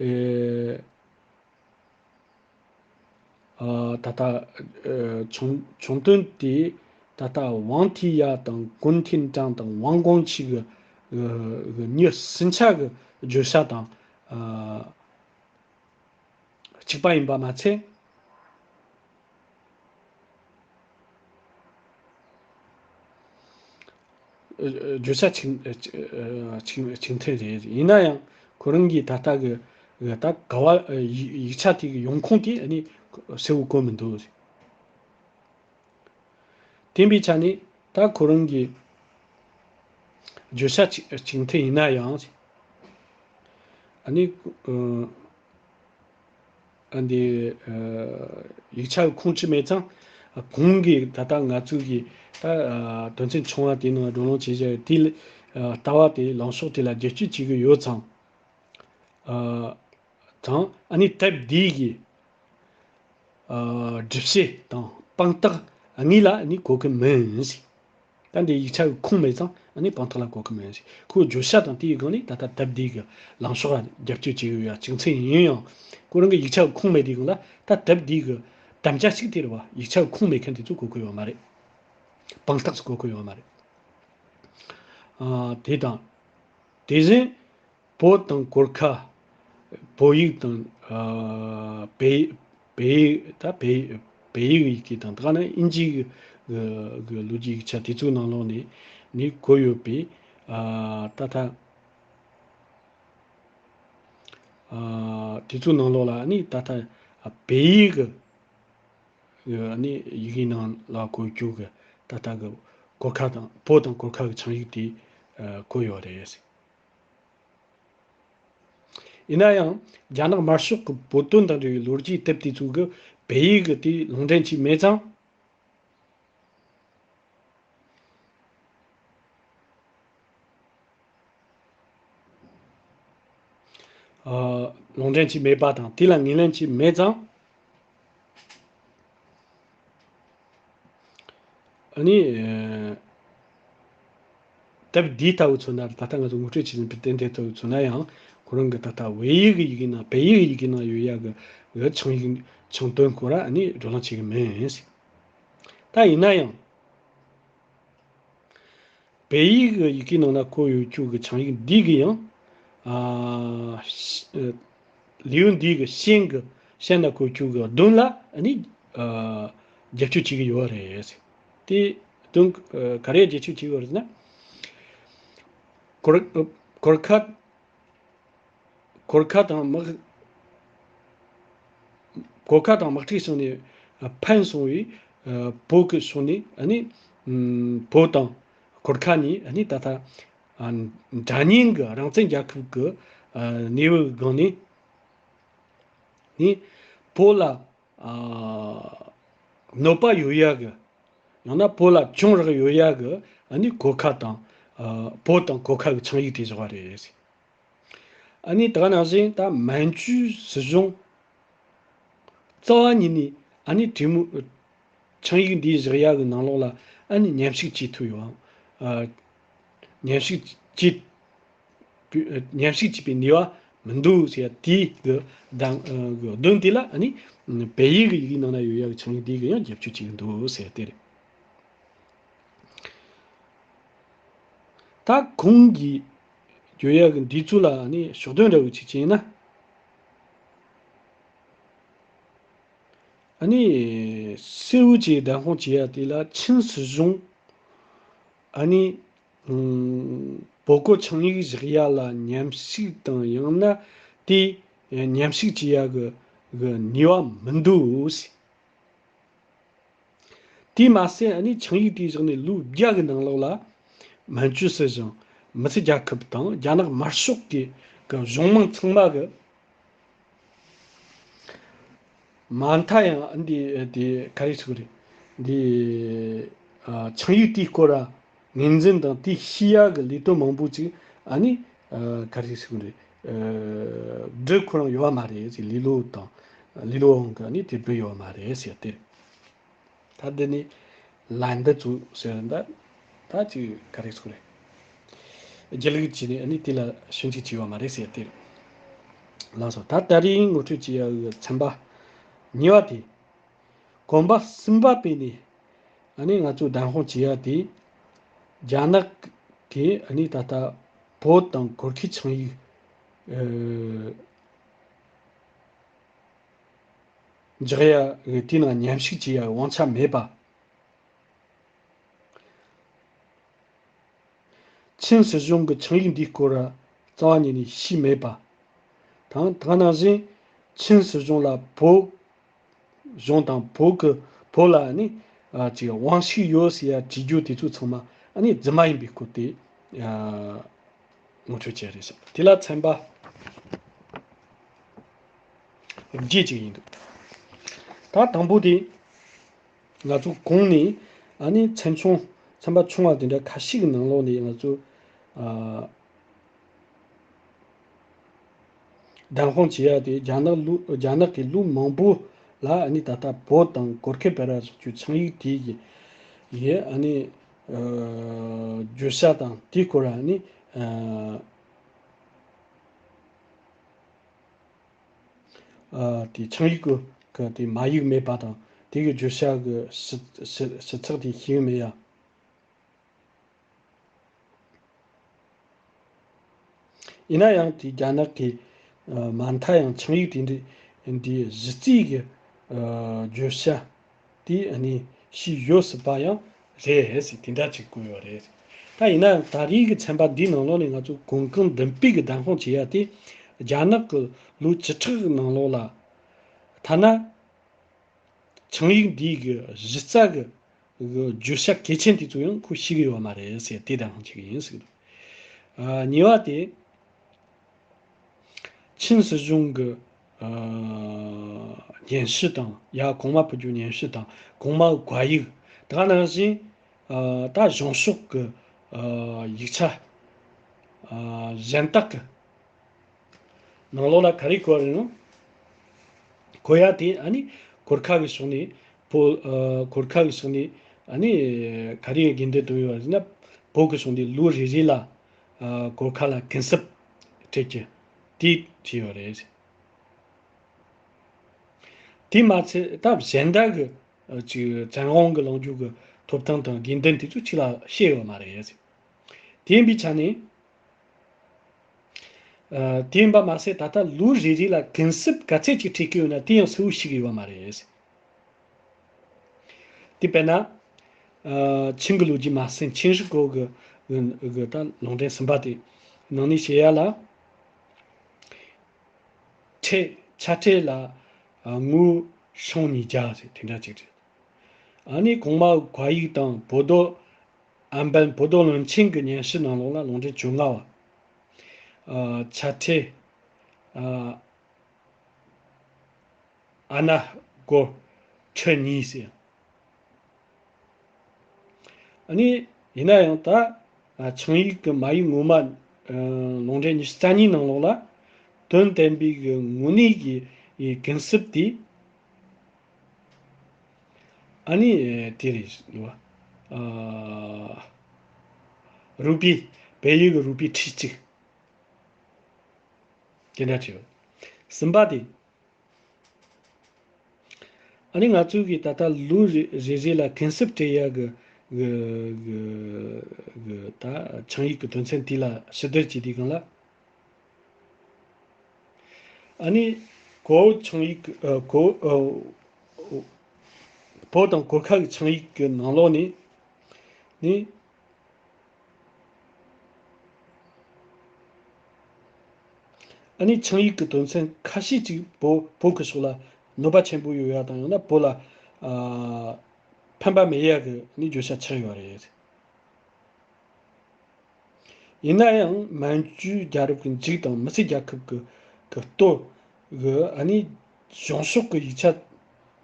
ཨེ་ཨ་ད་ལྟ་ཨེ་ཆིངས་ཆིངས་དོན་དེ་ད་ལྟ་ཝང་ཐི་ཡ་དང་ཀུན་ཐིན་ཀྲང་དང་ཝང་ཀོང་ཆི་གི་གི་གི་མྱི་སུན་ཆ་གི་བརྗོད་བྱ་དང་ཨ། གཅིག་པ་ཡིན་པ་མ་ཚད། བརྗོད་བྱ་གཅིག་གཅིག་གཅིག་མཐུན་རེད། ཡིན་ན་ཡང་ཁོ་རང་གིས་ད་ལྟ་གི་ད་ག་བ་ཡིག་ཡིག་ཆ་དེ་གི་ཡོང་ཁུངས་དེ་ནི་གསལ་བོ་བཀོད་མི་འདུག་དེ་འབའི་ཆ་ནས་ ད་ཁོ་རང་གི་བརྗོད་བྱ་གཅིག་གཅིག་མཐུན་ཡིན་ན་ཡང་། ཨ་ནི། ཨ་འདི་ཡིག་ཆ་གི་ཁུངས་ཅིག་མེད་ཙང་། གོང་གི་ད་ལྟ་ང་ཚོས་ཀྱི་ད་དོན་ཚན་ཆུང་བ་དེའི་ནང་བགྲོ་གླེང་བྱེད་བཞག་དེ་ལ་ལྟ་བ་དེ་ལངས་ཕྱོགས་དེ་ལ་རྒྱབ་སྐྱོར་བྱེད་ཀྱི་ཡོད་ཙང་། དང་ཨ་ནི་དེབ་འདིའི་གི་སྒྲུབ་བྱེད་དང་དཔང་རྟགས་དངོས་ལ་ནི་གོ་གི་མིན་ཟེར། ད་འདི་ཡིག་ཆ་གི་ཁུངས་མེད་ཙང་ཨ་ནི་དཔང་རྟགས་ལ་གོ་གི་མིན་ཟེར། ཁོའི་བརྗོད་བྱ་དང་དེའི་སྒང་ནས་ད་ལྟ་དེབ་འདིའི་གི་ལངས་ཕྱོགས་ལ་རྒྱབ་སྐྱོར་བྱེད་ཀྱི་ཡོད་ཡ་གཅིག་མཚུངས་ཡིན་ཡང་། ཁོ་རང་གི་ཡིག་ཆ་གི་ཁུངས་མེད་དེའི་སྒང་ལ་ད་དེབ་འདིའི་གི་དམ་བཅའ་ཞིག་དེ་རེད་བ། ཡིག་ཆ་གི་ཁུངས་མེད་མཁན་དེ་ཚོ་གོ་གི་ཡོད་མ་རེད། དཔང་རྟགས་སུ་གོ་གི་ཡོད་མ་རེད། ཨ་དེ་དང་། དེ་བཞིན། བོད་དང་གོར་ཁ། བོད་ཡིག་དང་། ཨ་བོད་བོད་ཡིག་ད་བོད་བོད་ཡིག་ཡི་གེ་དང་ད་ག་ནང་དབྱིན་ཇི་གི་གི་གི་ལོ་རྒྱུས་ཡིག་ཆ་དེ་ཚོའི་ནང་ལོགས་ནས་ནི་བཀོད་ཡོད་པའི། ཨ་ད་ལྟ་ཨ་དེ་ཚོའི་ནང་ལོགས་ལ་ནི་ད་ལྟ་ཨ་བོད་ཡིག་གི་གི་ནི་ཡི་གེའི་ནང་ལ་བཀོད་རྒྱུ་གི་ད་ལྟ་གི་གོར་ཁ་དང་བོད་དང་གོར་ཁ་གི་ཆིངས་ཡིག་དེ་ཨ་བཀོད་ཡོད་རེད། ཡིན་ན་ཡང་རྒྱ་ནག་དམར་ཤོག་གི་བོད་དོན་དང་འབྲེལ་བའི་ལོ་རྒྱུས་དེབ་དེ་ཚོ་གི་བོད་ཡིག་གི་དེ་ལུང་འདྲེན་བྱས་མེད་ཙང་། ཨ་ལུང་འདྲེན་བྱས་མེད་པ་དང་དེ་ལ་ངོས་ལེན་བྱས་མེད་ཙང་། ཨ་ནི། ཨ་དེབ་འདི་ལྟ་བུ་མཚོན་ན་ད་ལྟ་ང་ཚོ་ངོ་སྤྲོད་བྱེད་བཞིན་པའི་དེབ་འདི་ལྟ་བུ་མཚོན་ན་ཡང་ཁོ་རང་གི་ད་ལྟ་བོད་ཡིག་གི་ཡི་གེ་ནང་བོད་ཡིག་གི་ཡི་གེ་ནང་ཡོད་ཡ་གི་གི་ཆིངས་ཡིག་ཆིངས་དོན་སྐོར་ཨ་ནི་བགྲོ་གླེང་བྱེད་གི་མིན། ད་ཡིན་ན་ཡང་བོད་ཡིག་གི་ཡི་གེ་ནང་ན་བཀོད་ཡོད་རྒྱུ་གི་ཆིངས་ཡིག་འདི་གི་ཡང་ཨ་ལེའུ་འདི་གི་ཤན་གི་ཤན་ན་བཀོད་རྒྱུ་གི་དོན་ལ་ཨ་ནི་ཨ་རྒྱབ་སྐྱོར་བྱེད་གི་ཡོད་རེད། དེ་དོན་ག་རེ་རྒྱབ་སྐྱོར་བྱེད་ཡོད་རེད་ཟེར་ན། གོར་གོར་ཁ་གོར་ཁ་དང་དམག་གོར་ཁ་དང་དམག་འཁྲུག་བྱུང་ནས་ཕན་སོང་བའི་བོད་ཀྱི་ཕྱོགས་ནས་ཨ་ནི་བོད་དང་གོར་ཁ་གཉིས་ཨ་ནི་ད་ལྟ་འདྲ་མཉམ་གྱི་རང་བཙན་རྒྱལ་ཁབ་ཀྱི་གནས་བབ་སྒང་ནས་ནི་བོད་ལ་གནོད་པ་ཡོད་ཡ་གི་ཡང་ན་བོད་ལ་གྱོང་རག་ཡོད་ཡ་གི་ཨ་ནི་གོར་ཁ་དང་བོད་དང་གོར་ཁ་གི་ཆིངས་ཡིག་དེ་བཞག་པ་རེད། ཨ་ནི་ད་ག་ནང་བཞིན་ད་མན་ཇུའི་སྲིད་གཞུང་རྩ་བ་ཉིད་ནས་ཨ་ནི་གྲོས་མོལ་ཆིངས་ཡིག་འདིའི་བཞག་ཡ་གི་ནང་ལོགས་ལ་ཨ་ནི་མཉམ་ཞུགས་བྱེད་ཐུབ་ཡོད། ཨ་མཉམ་ཞུགས་བྱེད་མཉམ་ཞུགས་བྱེད་པའི་ནུས་པ་མི་འདུག་ཟེར་ཡ་དེའི་གི་གདམ་གི་དོན་དེ་ལ་ཨ་ནི་བལ་ཡུལ་གི་ཡི་གེ་ནང་ན་ཡོད་ཡ་གི་ཆིངས་ཡིག་འདི་གི་ཡང་རྒྱབ་སྐྱོར་བྱེད་ཀྱི་འདུག་ཟེར་ཡ་དེ་རེད། ད་གོང་གི་བརྗོད་ཡག་གི་འདི་ཚོ་ལ་ནི་ཕྱོགས་སྟོན་འདྲ་བོ་ཅིག་བྱས་ན། ཨ་ནི་སེའུ་ཅེས་བདམས་དཔང་བྱེད་ཡ་དེ་ལ་ཆིན་སྲིད་གཞུང་ཨ་ནི་བོད་གོ་ཆིངས་ཡིག་བཞག་ཡ་ལ་མཉམ་ཞུགས་དང་ཡང་ན་དེ་མཉམ་ཞུགས་བྱེད་ཡ་གི་གི་ནུས་པ་མི་འདུག་ཟེར། དེས་མ་ཟད་ཨ་ནི་ཆིངས་ཡིག་དེའི་བཞག་ནས་ལོ་བརྒྱ་གི་ནང་ལོགས་ལ་མན་ཇུ་སྲིད་གཞུང་མི་སེར་རྒྱལ་ཁབ་དང་རྒྱ་ནག་དམར་ཤོག་གི་གི་གཞུང་མང་ཚང་མ་གི་མ་མཐའ་ཡང་འདི་དེ་ག་རེ་ཟེར་དགོས་རེད། འདི་ཨ་ཆིངས་ཡིག་དེའི་སྐོར་ལ་ངོས་འཛིན་དང་དེ་ཤེས་ཡ་གི་ལས་དོན་མང་པོ་ཅིག་ཨ་ནི་ཨ་ག་རེ་ཟེར་དགོས་རེད། ཨ་སྒྲུབ་ཁོ་རང་ཡོད་པ་མ་རེད་ཟེར། ལི་ལོ་དང་ལི་ལོ་ཝང་གིས་ཨ་ནི་དེ་སྒྲུབ་ཡོད་པ་མ་རེད་ཟེར་དེ་རེད། ད་འདི་ནི་ལན་འདི་ཚོ་ཟེར་འདི་ད་ཅིག་ག་རེ་ཟེར་རེད། སྒྱིད་ལུག་བྱས་ནས་ཨ་ནི་དེ་ལ་ཞིབ་འཇུག་བྱས་ཡོད་མ་རེད་ཟེར་དེ་རེད། ལགས་སོ། ད་ད་རེས་ངོ་སྤྲོད་བྱེད་ཡག་གི་ཚན་པ་གཉིས་པ་དེ། གོམ་པ་གསུམ་པ་སྤོས་ནས་ཨ་ནི་ང་ཚོ་བདམས་དཔང་བྱེད་ཡག་དེ། རྒྱ་ནག་གིས་ཨ་ནི་ད་ལྟ་བོད་དང་གོར་ཁའི་ཆིངས་ཡིག་ཨ་འཇོག་ཡ་གི་དེའི་ནང་མཉམ་ཞུགས་བྱེད་ཡ་དབང་ཆ་མེད་པ། ཆིན་སྲིད་གཞུང་གི་ཆིངས་ཡིག་འདིའི་སྐོར་རྩ་བ་ཉིད་ནས་ཤེས་མེད་པ། དང་དེ་ནང་བཞིན་ཆིན་སྲིད་གཞུང་ལ་བོད་གཞུང་དང་བོད་ཀྱི་བོད་ལ་ནི་ ཨ་ཅིག་དབང་ཤུགས་ཡོད་ཟེར་ཡ་བྲིས་རྒྱུ་དེ་ཚོ་ཚང་མ་ཨ་ནི་རྫུན་མ་ཡིན་པའི་སྐོར་དེ་ཨ་ངོ་སྤྲོད་བྱས་རེད་ཟེར། དེ་ལ་ཚན་པ་བརྒྱད་ཅིག་ཡིན་འདུག་ད་དང་པོ་དེ་ང་ཚོ་གོང་ནས་ཨ་ནི་ཚན་ཆུང་ཚན་པ་ཆུང་བ་དེ་འདྲ་ཁ་ཤས་ཀྱི་ནང་ལོགས་ནས་ང་ཚོ་ཨ། བདམས་དཔང་བྱེད་ཡ་དེ་རྒྱ་ནག་ལུགས་རྒྱ་ནག་གི་ལུགས་མང་པོ་ལ་ཨ་ནི་ད་ལྟ་བོད་དང་གོར་ཁེ་བེ་ར་སོགས་ཀྱི་ཆིངས་ཡིག་དེ་ཡི་ཡི་ཨ་ནི་ཨ་བརྗོད་བྱ་དང་དེའི་སྐོར་ཨ་ནི་ཨ་ཨ་དེ་ཆིངས་ཡིག་གི་གི་དེ་མ་ཡིག་མེད་པ་དང་དེ་གི་བརྗོད་བྱ་གི་ཞིབ་ཞིབ་ཞིབ་ཚགས་དེ་ཤེས་ཀྱི་མེད་ཡ། ཡིན་ན་ཡང་དེ་རྒྱ་ནག་གི་ཨ་མ་མཐའ་ཡང་ཆིངས་ཡིག་དེ་འདྲའི་འདིའི་གཞི་རྩའི་གི་ཨ་བརྗོད་བྱ་དེ་ཨ་ནི་ཤེས་ཡོད་སྲིད་པ་ཡང་རེད་ཟེར་དེ་འདྲ་ཅིག་བཀོད་ཡོད་རེད། ད་ཡིན་ན་ཡང་ད་རེས་ཀྱི་ཚན་པ་འདིའི་ནང་ལོགས་ནས་ང་ཚོ་གོང་གུན་མདུན་སྤོས་ཀྱི་བདམས་དཔང་བྱེད་ཡ་དེ་རྒྱ་ནག་གི་ལོ་བཅུ་ཕྲག་གི་ནང་ལོགས་ལ་ཐ་ན། ཆིངས་ཡིག་འདིའི་གི་གཞི་རྩ་གི་གི་བརྗོད་བྱ་གལ་ཆེན་དེ་ཚོ་ཡང་ཁོས་ཤེས་ཀྱི་ཡོད་མ་རེད་ཟེར་དེ་དང་གཅིག་ཡིན་ཟེར་གི་འདུག་ཨ་གཉིས་པ་དེ་ཆིན་སྲིད་གཞུང་གི་ཨ་སྙན་ཞུ་དང་ཡ་གོང་མ་ཕུལ་རྒྱུ་སྙན་ཞུ་དང་གོང་མ་བཀའ་ཡིག་དེ་ག་ནང་བཞིན་ཨ་ད་གཞུང་ཕྱོགས་ཀྱི་ཨ་ཡིག་ཆ་ཨ་གཞན་དག་གི་ནང་ལོགས་ལ་ག་རེ་བཀོད་རེད་ན། གོ་ཡ་དེ་ཨ་ནི་གོར་ཁ་གི་ཕྱོགས་ནས་བོད་ཨ་གོར་ཁ་གི་ཕྱོགས་ནས་ཨ་ནི་ག་རེ་དགོས་འདོད་དུ་ཡོད་ཟེར་ན་བོད་ཀྱི་ཕྱོགས་ནས་ལོ་རེ་རེ་ལ་ཨ་གོར་ཁ་ལ་གུན་གསབ་སྤྲད་རྒྱུ་དེ་བྲིས་ཡོད་རེད། དེ་མ་ཚད་ད་གཞན་དག་གི་ཨ་ཅིག་བཙན་དབང་གི་ལངས་རྒྱུ་གི་ཐོབ་ཐང་དང་དགོས་འདུན་དེ་ཚོ་ཅིག་ལ་བཤད་ཡོད་མ་རེད། དེ་ཡིན་པའི་ཆ་ནས། ཨ་དེ་ཡིན་པ་མ་ཟད་ད་ལྟ་ལོ་རེ་རེ་ལ་གུན་གསབ་ག་ཚད་ཅིག་སྤྲད་ཀྱི་ཡོད་ན་དེ་ཡང་གསལ་བོ་ཤེས་ཀྱི་ཡོད་མ་རེད། དེ་དཔེར་ན། ཨ་ཆིན་གྱི་ལོ་རྒྱུས་མ་ཟིན་ཆིན་ཧྲི་ཀོ་གི་གི་གི་ད་ལུང་འདྲེན་གསུམ་པ་དེ་ནང་ནས་བཤད་ཡ་ལ། ཁྲལ་ཆ་ཁྲལ་ལ་ཨ་དངུལ་ཤོང་ཉིས་བརྒྱ་ཟེར་དེ་འདྲ་ཅིག་རེད། ཨ་ནི་གོང་མ་བཀའ་ཡིག་དང་བོད་དོ། ཨན་པན་བོད་དོ་བློན་ཆེན་གྱི་སྙན་ཞུ་ནང་ལོགས་ལ་ལུང་འདྲེན་བཅོ་ལྔ་བ། ཨ་ཆ་ཁྲལ་ཨ་ཨ་ན་སྒོར་ཁྲི་གཉིས་ཟེར། ཨ་ནི་ཡིན་ན་ཡང་ད་ཨ་ཆིངས་ཡིག་གི་མ་ཡིག་ངོ་མ་ཨ་ལུང་འདྲེན་ཉི་ཤུ་རྩ་གཉིས་ནང་ལོགས་ལ་དོན་བསྟན་པའི་གི་དངོས་གནས་ཀྱི་གུན་གསབ་དེ། ཨ་ནི་དེ་རེད་ལོ། ཨ་རུ་པི་བལ་ཡུལ་གྱི་རུ་པི་ཁྲི་གཅིག་དེ་འདྲ་བྲིས་ཡོད། གསུམ་པ་དེ། ཨ་ནི་ང་ཚོས་གི་ད་ལྟ་ལོ་རེ་རེ་རེ་ལ་གུན་གསབ་སྤྲད་ཡ་གི་གི་གི་གི་ད་ཆིངས་ཡིག་གི་དོན་ཚན་དེ་ལ་ཞིབ་བསྡུར་བྱས་དུས་སྒང་ལ། ཨ་ནི་གོ་བོ་ཆིངས་ཡིག་གི་ཨ་གོ་ཨ་བོད་དང་གོར་ཁ་གི་ཆིངས་ཡིག་གི་ནང་ལོགས་ནས་ནི། ཨ་ནི་ཆིངས་ཡིག་གི་དོན་ཚན་ཁ་ཤས་ཅིག་བོད་བོད་ཀྱི་ཕྱོགས་ལ་གནོད་པ་ཆེན་པོ་ཡོད་ཡ་དང་ཡང་ན་བོད་ལ་ཨ་ཕན་པ་མེད་ཡ་གི་ནི་བརྗོད་བྱ་ཆགས་ཡོད་རེད། ཡིན་ན་ཡང་མན་ཇུ་རྒྱལ་རབས་ཀྱི་མཇུག་དང་མི་སེར་རྒྱལ་ཁབ་ཀྱི་ཀྱི་སྟོད་ཀྱི་ཨ་ནི་གཞུང་ཕྱོགས་ཀྱི་ཡིག་ཆ་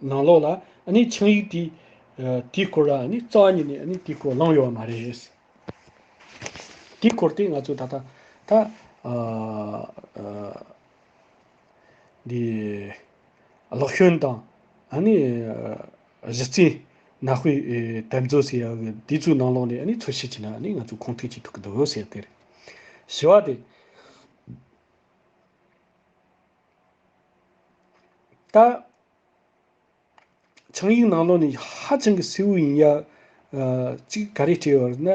ནང་ལོགས་ལ་ཨ་ནི་ཆིངས་ཡིག་དེ་ཨ་དེའི་སྐོར་ལ་ཨ་ནི་རྩ་བ་ཉིད་ནས་ཨ་ནི་དེའི་སྐོར་གླེང་ཡོད་མ་རེད། དེའི་སྐོར་དེ་ང་ཚོས་ད་ལྟ་ད་ཨ་ཨ་འདི་ཀློག་སྐྱོན་དང་ཨ་ནི་གཞི་རྩའི་ནང་དཔེ་དེབ་མཛོད་ཟེར་ཡག་གི་དེ་ཚོའི་ནང་ལོགས་ནས་ཨ་ནི་འཚོལ་ཞིབ་བྱས་ན་ཨ་ནི་ང་ཚོས་ཁུངས་ཐེག་བྱེད་ཐུབ་ཀྱི་འདུག་ཟེར་དེ་རེད། བཞི་བ་དེ་ད། ཆིངས་ཡིག་ནང་ལོགས་ནས་ཧ་ཅང་གི་གསལ་བོ་ཡིན་ཡ། ཨ་གཅིག་ག་རེ་བྲིས་ཡོད་ན་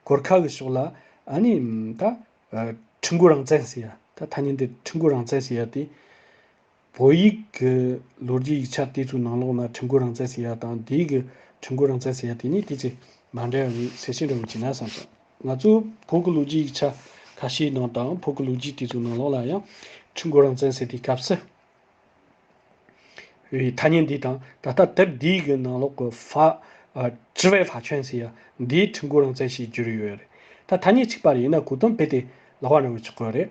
གོར་ཁ་གི་ཕྱོགས་ལ་ཨ་ནི་ད་ཨ་ཁྲི་འགོ་རང་བཙན་ཟེར་ཡ་ད་ཐ་སྙད་འདི་ཁྲི་འགོ་རང་བཙན་ཟེར་ཡ་དེ་བོད་ཡིག་གི་ལོ་རྒྱུས་ཡིག་ཆ་དེ་ཚོའི་ནང་ལོགས་ན་ཁྲི་འགོ་རང་བཙན་ཟེར་ཡ་དང་འདི་གི་ཁྲི་འགོ་རང་བཙན་ཟེར་ཡ་དེ་གཉིས་དེ་ཚོ་མ་འདྲ་བའི་གསལ་བཤད་འདྲ་བོ་བྱས་ན་བསམ་སོང་། ང་ཚོ་བོད་ཀྱི་ལོ་རྒྱུས་ཡིག་ཆ་ཁ་ཤས་ནང་དང་བོད་ཀྱི་ལོ་རྒྱུས་དེ་ཚོའི་ནང་ལོགས་ལ་ཡང་ཁྲི་འགོ་རང་བཙན་ཟེར་དུས་སྐབས་སུ། བའི་ཐ་སྙད་འདི་དང་ད་ལྟ་དེབ་འདིའི་གི་ནང་ལོགས་ཀྱི་ཧྥ་ ཨ། 知味法权 ཟེར་ཡ་འདིའི་ཁྲིམས་སྒོ་རང་བཙན་ཞེས་བསྒྱུར་ཡོད་རེད། ད་ཐ་སྙད་གཅིག་པ་རེད། ཡིན་ན་གོ་དོན་རྦད་དེ་ལག་པ་འདྲ་བོ་ཆགས་ཀྱི་ཡོད་རེད།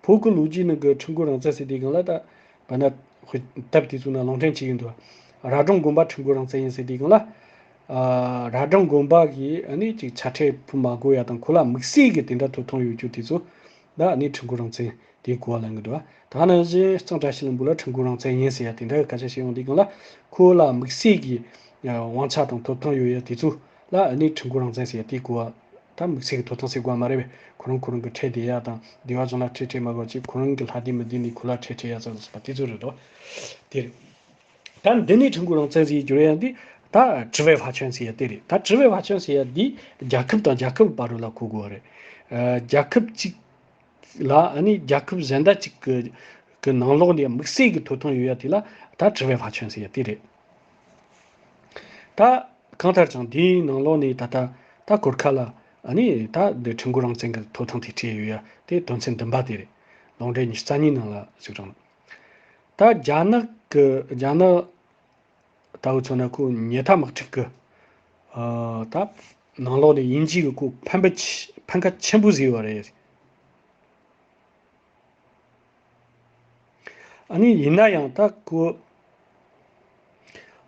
བོད་ཀྱི་ལོ་རྒྱུས་ནང་གི་ཁྲིམས་སྒོ་རང་བཙན་ཟེར་དུས་སྒང་ལ། ད་བར་ན་དཔེ་དེབ་དེ་ཚོ་ནང་ལུང་འདྲེན་བྱས་ཡོད་འདུག་རྭ་སྒྲེང་དགོན་པ་ཁྲིམས་སྒོ་རང་བཙན་ཡིན་ཟེར་དུས་སྒང་ལ། ཨ། རྭ་སྒྲེང་དགོན་པ་གིས་ཨ་ནི་ཅིག་ཆ་ཁྲལ་ཕུལ་མ་དགོས་ཡ་དང་། ཁོ་ལ་དམིགས་བསལ་གྱི་དེ་འདྲ་ཐོབ་ཐང་ཡོད་རྒྱུ་དེ་ཚོ་ལ་ཨ་ནི་ཁྲིམས་སྒོ་རང་བཙན་དེའི་གོ་བ་ལེན་གྱི་འདུག་ད་ནང་བཞིན་གཙང་བཀྲ་ཤིས་ལྷུན་པོ་ལ་ཁྲིམས་སྒོ་རང་བཙན་ཡིན་ཟེར་ཡ་དེ་འདྲ་གི་སྐད་ཆ་བཤད་ཡོང་དུས་སྒང་ལ། ཁོ་ལ་དམིགས་བསལ་གྱི་དབང་ཆ་དང་ཐོབ་ཐང་ཡོད་ཡ་དེ་ཚོ་ལ་ཨ་ནི་ཁྲིམས་སྒོ་རང་བཙན་ཟེར་ཡ་དེའི་གོ་བ། ད་དམིགས་བསལ་གྱི་ཐོབ་ཐང་ཟེར་དགོས་མ་རེད་པས། ཁོ་རང་ཁོ་རང་གི་ཁྲལ་སྡེ་ཡ་དང་སྡེ་བ་གཞུང་ལ་ཁྲལ་སྤྲད་མ་དགོས་ཅིག་ཁོ་རང་གི་ལྷ་སྡེ་མི་སྡེ་ནས་ཁོ་ལ་ཁྲལ་སྤྲད་ཡ་ཙམ་ཟེར་བ་དེ་ཚོ་རེད་དོ། དེ་རེད། ད་འདི་ནས་ཁྲིམས་སྒོ་རང་བཙན་ཟེར་རྒྱུ་རེད་ཡ་འདི། ད་知味法权 ཟེར་ཡ་དེ་རེད། ད་知味法权 ཟེར་ཡ་འདི་རྒྱལ་ཁབ་དང་རྒྱལ་ཁབ་བར་ལ་གོ་དགོས་པ་རེད། ཨ། རྒྱལ་ཁབ་གཅིག་ལ་ཨ་ནི་རྒྱལ་ཁབ་གཞན་དག་ཅིག་གི་གི་ནང་ལོགས་ནས་དམིགས་བསལ་གྱི་ཐོབ་ཐང་ཡོད་ཡ་དེ་ལ་ད་知味法权 ཟེར་ཡ་དེ་རེད། ད་གང་ལྟར་ཀྱང་དེའི་ནང་ལོགས་ནས་ད་ལྟ་ད་གོར་ཁ་ལ་ཨ་ནི་ད་འདི་ཁྲིམས་སྒོ་རང་བཙན་གྱི་ཐོབ་ཐང་དེ་སྤྲད་ཡོད་ཡ་དེ་དོན་ཚན་བདུན་པ་དེ་རེད། ལུང་འདྲེན་ཉི་ཤུ་རྩ་གཉིས་ནང་ལ་གཟིགས་རོགས་གནང་། ད་རྒྱ་ནག་གི་རྒྱ་ནག་ལྟ་བུ་མཚོན་ན་ཁོ་ཉལ་ཐ་དམག་འཁྲུག་གི། ཨ། ད་ནང་ལོགས་ནས་དབྱིན་ཇི་གི་ཁོ་ཕན་པ་ཆེ་ཕན་ཁ་ཆེན་པོ་ཟིག་ཡོད་རེད། ཨ་ནི་ཡིན་ན་ཡང་ད་ཁོ།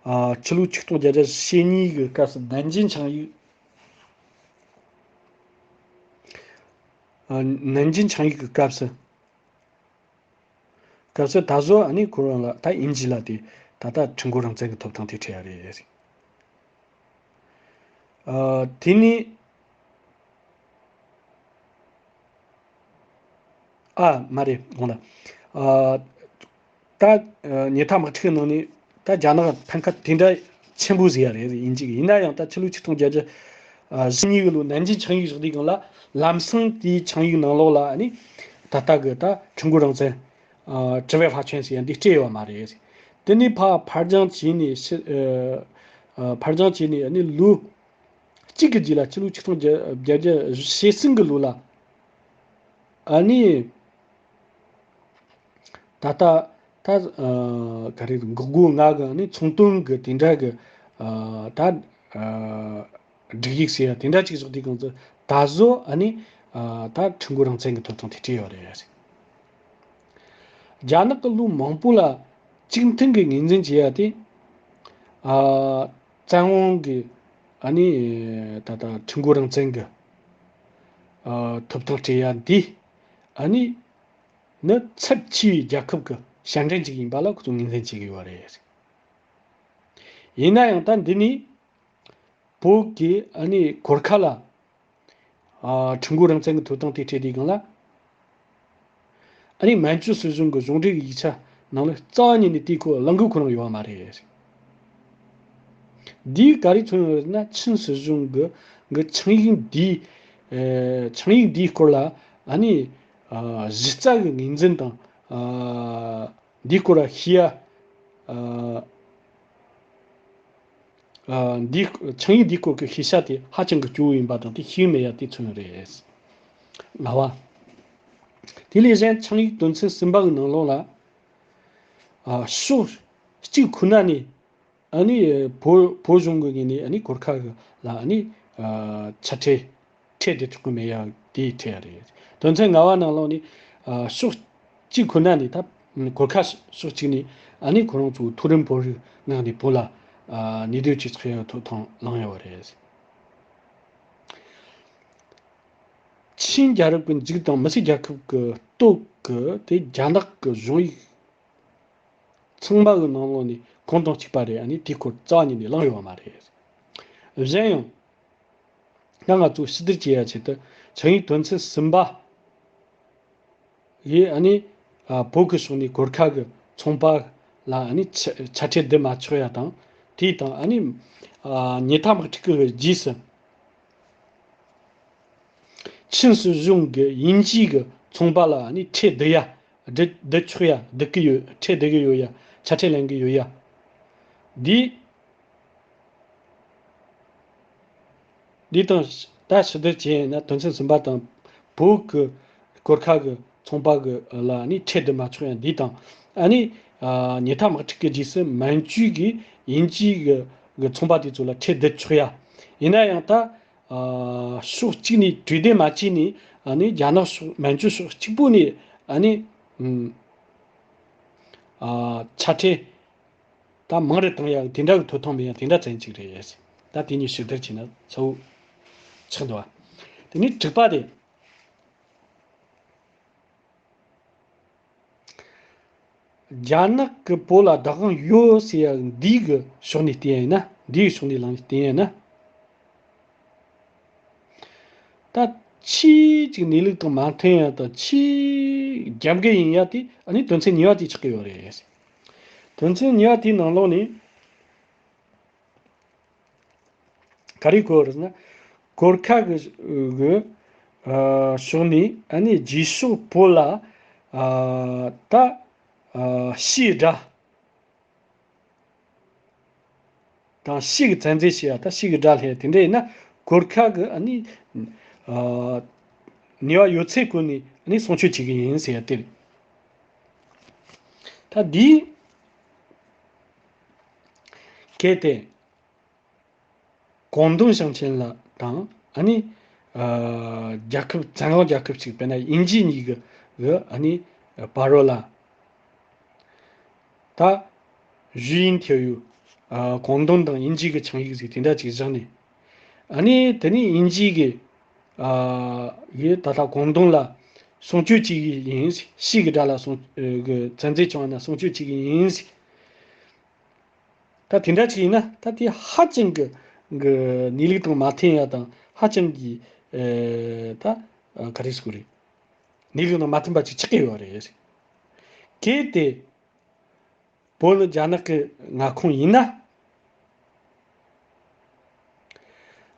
ཨ། ཕྱི་ལོ་ཆིག་སྟོང་བརྒྱད་བརྒྱ་ཞེ་གཉིས་ཀྱི་སྐབས་སུ་ནན་ཅིན་ཆིངས་ཡིག་ཨ། ནན་ཅིན་ཆིངས་ཡིག་གི་སྐབས་སུ། སྐབས་སུ་ད་གཟོད་ཨ་ནི་ཁོ་རང་ལ་ད་དབྱིན་ཇི་ལ་དེ་ད་ལྟ་ཁྲིམས་སྒོ་རང་བཙན་གྱི་ཐོབ་ཐང་དེ་སྤྲད་ཡ་རེད། ཨ། དེ་ནི། ཨ། མ་རེད། འོང་ལ། ཨ། ད་ཉལ་ཐ་དམག་འཁྲུག་གི་ནང་ནས་ད་རྒྱ་ནག་ཕན་ཁ་དེ་འདྲ་ཆེན་པོ་ཟིག་ཡ་རེད། དབྱིན་ཇི་གི། ཡིན་ན་ཡང་ད་ཕྱི་ལོ་ཆིག་སྟོང་བརྒྱད་བརྒྱ་ཞེ་གཉིས་གི་ལོ་ནན་ཅིན་ཆིངས་ཡིག་བཞག་དུས་སྒང་ལ་ལམ་སང་དེའི་ཆིངས་ཡིག་ནང་ལོགས་ལ་ཨ་ནི་ད་ལྟ་གི་ད་ཁྲིམས་སྒོ་རང་བཙན། ཨ། 知味法权 ཟེར་ཡ་འདི་སྤྲད་ཡོད་མ་རེད། དེ་ནས་ཕར་ཕར་འགྱངས་བྱས་ནས་ཕྱི། ཨ། ཕར་འགྱངས་བྱས་ནས་ཨ་ནི་ལོ་གཅིག་གི་རྗེས་ལ་ཕྱི་ལོ་ཆིག་སྟོང་བརྒྱད་བརྒྱ་ཞེ་གསུམ་གི་ལོ་ལ་ཨ་ནི་ད་ལྟ་ད་ཨ་ག་རེ་འགོག་རྒོལ་ལྔ་གི་ཨ་ནི་ཚོང་དོན་གི་དེ་འདྲ་གི་ཨ་ད་ཨ་སྒྲིག་ཡིག་ཟེར་ཡ་དེ་འདྲ་ཅིག་བཞག་དུས་སྒང་ཚོ་ད་གཟོད་ཨ་ནི་ཨ་ད་ཁྲིམས་སྒོ་རང་བཙན་གི་ཐོབ་ཐང་དེ་སྤྲད་ཡོད་རེད། རྒྱ་ནག་གི་ལོ་མང་པོ་ལ་གཅིག་མཐུན་གྱི་ངོས་འཛིན་བྱེད་ཡ་དེ། ཨ། བཙན་དབང་གི་ཨ་ནི་ད་ལྟ་ཁྲིམས་སྒོ་རང་བཙན་གྱི། ཨ། ཐོབ་ཐང་སྤྲད་ཡ་འདི་ཨ་ནི་ནི་ཚབས་ཆེ་བའི་རྒྱལ་ཁབ་ཀྱི་ཞབས་འདྲེན་ཅིག་ཡིན་པ་ལ་ཁོ་ཚོ་ངོས་འཛིན་བྱེད་ཀྱི་ཡོད་རེད། ཡིན་ན་ཡང་ད་འདི་ནི། བོད་ཀྱི་ཨ་ནི་གོར་ཁ་ལ། ཨ། ཁྲིམས་སྒོ་རང་བཙན་གྱི་ཐོབ་ཐང་དེ་སྤྲད་དུས་སྒང་ལ། ཨ་ནི་མན་ཇུ་སྲིད་གཞུང་གི་གཞུང་འབྲེལ་གྱི་ཡིག་ཆ་ནང་ལ་རྩ་བ་ཉིད་ནས་དེའི་སྐོར་གླེང་གི་ཁོ་རང་ཡོད་པ་མ་རེད། འདིས་ག་རེ་མཚོན་ཡོད་ན། ཆིན་སྲིད་གཞུང་གི་གི་ཆིངས་ཡིག་འདིའི། ཨེ། ཆིངས་ཡིག་འདིའི་སྐོར་ལ་ཨ་ནི། ཨ། གཞི་རྩ་གི་ངོས་འཛིན་དང་། ཨ། འདིའི་སྐོར་ལ་ཤེས་ཡ། ཨ། ཨ། འདིའི་ཆིངས་ཡིག་འདིའི་སྐོར་གྱི་ཤེས་བྱ་དེ་ཧ་ཅང་གི་སྐྱོ་བོ་ཡིན་པ་དང་དེ་ཤེས་མེད་ཡ་དེ་མཚོན་རེད། ལྔ་པ། དེ་ལས་གཞན་ཆིངས་ཡིག་དོན་ཚན་གསུམ་པ་གི་ནང་ལོགས་ལ། ཨ། ཕྱོགས་གཅིག་ཁོ་ན་ནས་ཨ་ནི་བོད་བོད་གཞུང་གི་ངོས་ནས་ཨ་ནི་གོར་ཁ་གི་ལ་ཨ་ནི། ཨ། ཆ་ཁྲལ་ཁྲལ་བསྡུ་ཆོག་གི་མེད་ཡ་དེ་ཁྲལ་ཡ་རེད། དོན་ཚན་ལྔ་པ་ནང་ལོགས་ནས། ཨ། ཕྱོགས་གཅིག་ཁོ་ན་ནས་ད་གོར་ཁ་ཕྱོགས་གཅིག་ནས་ཨ་ནི་ཁོ་རང་ཚོ་མཐོ་རིམ་བོད་རིགས་ངོས་ནས་བོད་ལ། ཨ། གནས་སྡོད་བྱེད་ཆོག་ཡ་ཐོབ་ཐང་བླངས་ཡོད་རེད། ཆིན་རྒྱལ་རབས་ཀྱི་མཇུག་དང་མི་སེར་རྒྱལ་ཁབ་ཀྱི་སྟོད་ཀྱི་དེ་རྒྱ་ནག་གི་གཞུང་ཡིག་ཚང་མ་གི་ནང་ལོགས་ནས་གོང་དང་གཅིག་པ་རེད། ཨ་ནི་དེའི་སྐོར་རྩ་བ་ཉིད་ནས་གླེང་ཡོད་པ་མ་རེད། གཞན་ཡང་། ད་ང་ཚོ་ཕྱི་བསྡུར་བྱེད་ཡ་ཆེད་དུ་ཆིངས་ཡིག་དོན་ཚན་གསུམ་པ་ཡིས་ཨ་ནི། ཨ། བོད་ཀྱི་ཕྱོགས་ནས་གོར་ཁ་གི་ཚོང་པ་ལ་ཨ་ནི་ཆ་ཆ་ཁྲལ་བསྡུ་མ་ཆོག་ཡ་དང་། དེ་དང་ཨ་ནི། ཨ། ཉལ་ཐ་དམག་འཁྲུག་གི་རྗེས་སུ། ཆིན་སྲིད་གཞུང་གིས་དབྱིན་ཇིའི་གི་ཚོང་པ་ལ་ཨ་ནི་ཁྲལ་བསྡུ་ཡ། བསྡུ་བསྡུ་ཆོག་ཡ་བསྡུ་གི་ཡོད། ཁྲལ་བསྡུ་གི་ཡོད་ཡ། ཆ་ཁྲལ་ལེན་གི་ཡོད་ཡ། འདི། འདི་དང་ད་ཕྱི་བསྡུར་བྱས་ན་དོན་ཚན་གསུམ་པ་དང་བོད་ཀྱི་གོར་ཁ་གི་ཚོང་པ་གི་ལ་ནི་ཁྲལ་བསྡུ་མ་ཆོག་ཡ་འདི་དང་། ཨ་ནི། ཨ། ཉལ་ཐ་དམག་འཁྲུག་གི་རྗེས་སུ་མན་ཇུ་གིས་དབྱིན་ཇི་གི་ གི་ཚོང་པ་དེ་ཚོ་ལ་ཁྲལ་བསྡུ་ཆོག་ཡ། ཡིན་ན་ཡང་ད་ཨ་ཕྱོགས་གཅིག་ནས་གྲོས་བསྡུར་མ་བྱས་ནས་ཨ་ནི་རྒྱ་ནག་ཕྱོགས་མན་ཇུ་ཕྱོགས་གཅིག་པུ་ནས་ཨ་ནི་ཨུམ་ཨ་ཆ་ཁྲལ་ད་མང་རུ་བཏང་ཡ་དེ་འདྲ་གི་ཐོབ་ཐང་མེད་ཡ་དེ་འདྲ་ཙམ་ཅིག་རེད། ད་དེ་གཉིས་ཞིབ་བསྡུར་བྱས་ན་གཙོ་བོ་ཆགས་འདུག་བ། དེ་ནས་དྲུག་པ་དེ། རྒྱ་ནག་གི་བོད་ལ་བདག་དབང་ཡོད་ཟེར་ཡ་འདི་གི་ཕྱོགས་ནས་བལྟས་ཡ་ཡིན་ན། འདི་གི་ཕྱོགས་ནས་ལངས་ནས་བལྟས་ཡ་ཡིན་ན། ད་ཆེས་ཅིག་གནས་ལུགས་དང་མ་མཐུན་ཡ་དང་ཆེས་རྒྱབ་འགལ་ཡིན་ཡ་དེ་ཨ་ནི་དོན་ཚན་གཉིས་པ་དེ་ཆགས་ཀྱི་ཡོད་རེད། དོན་ཚན་གཉིས་པ་དེའི་ནང་ལོགས་ནས། ག་རེ་གོ་རེད་ཟེར་ན། གོར་ཁ་གི་གི་ཨ་ཕྱོགས་ནས་ཨ་ནི་རྗེས་ཕྱོགས་བོད་ལ་ཨ་ད་ཨ་ཕྱིའི་དགྲ་དང་ཕྱི་གི་བཙན་འཛུལ་བྱས་ཡ་ད་ཕྱི་གི་དགྲ་ལྷན་དེ་འདྲ་ཡིན་ན། གོར་ཁ་གི་ཨ་ནི་ཨ་ནུས་པ་ཡོད་ཚད་བཀོལ་ནས་ཨ་ནི་སྲུང་སྐྱོབ་བྱེད་གི་ཡིན་ཟེར་ཡ་དེ་རེད། ད་འདིའི་གལ་ཏེ། ཀོང་ཏུང་ཞིང་ཆེན་ལ་དང་ཨ་ནི་ཨ་རྒྱལ་ཁབ་བཙན་དབང་རྒྱལ་ཁབ་ཅིག་དཔེར་ན་དབྱིན་ཇི་གཉིས་ཀྱི་གི་ཨ་ནི་བར་རོ་ལ་ད་ཞུས་ཡིན་ཐེ་ཡུ་ཨ་ཀོང་ཏུང་དང་དབྱིན་ཇི་གི་ཆིངས་ཡིག་ཟིག་དེ་འདྲ་ཅིག་བཞག་ནས། ཨ་ནི་དེ་ནས་དབྱིན་ཇི་གི་ཨ་གི་ད་ལྟ་ཀོང་ཏུང་ལ་སྲུང་སྐྱོབ་བྱེད་ཀྱི་ཡིན། ཕྱི་གི་དགྲ་ལ་སྲུང་གི་བཙན་འཛུལ་བྱུང་བ་ན་སྲུང་སྐྱོབ་བྱེད་ཀྱི་ཡིན། ད་དེ་འདྲ་ཅིག་ཡིན་ན་ད་དེ་ཧ་ཅང་གི་གི་གནས་ལུགས་དང་མ་མཐུན་ཡ་དང་ཧ་ཅང་གི་ཨེ་ད་ག་རེ་ཟེར་དགོས་རེད། གནས་ལུགས་དང་མ་མཐུན་པ་ཅིག་ཆགས་ཀྱི་ཡོད་རེད། གལ་ཏེ་བོད་ནི་རྒྱ་ནག་གི་མངའ་ཁོངས་ཡིན་ན།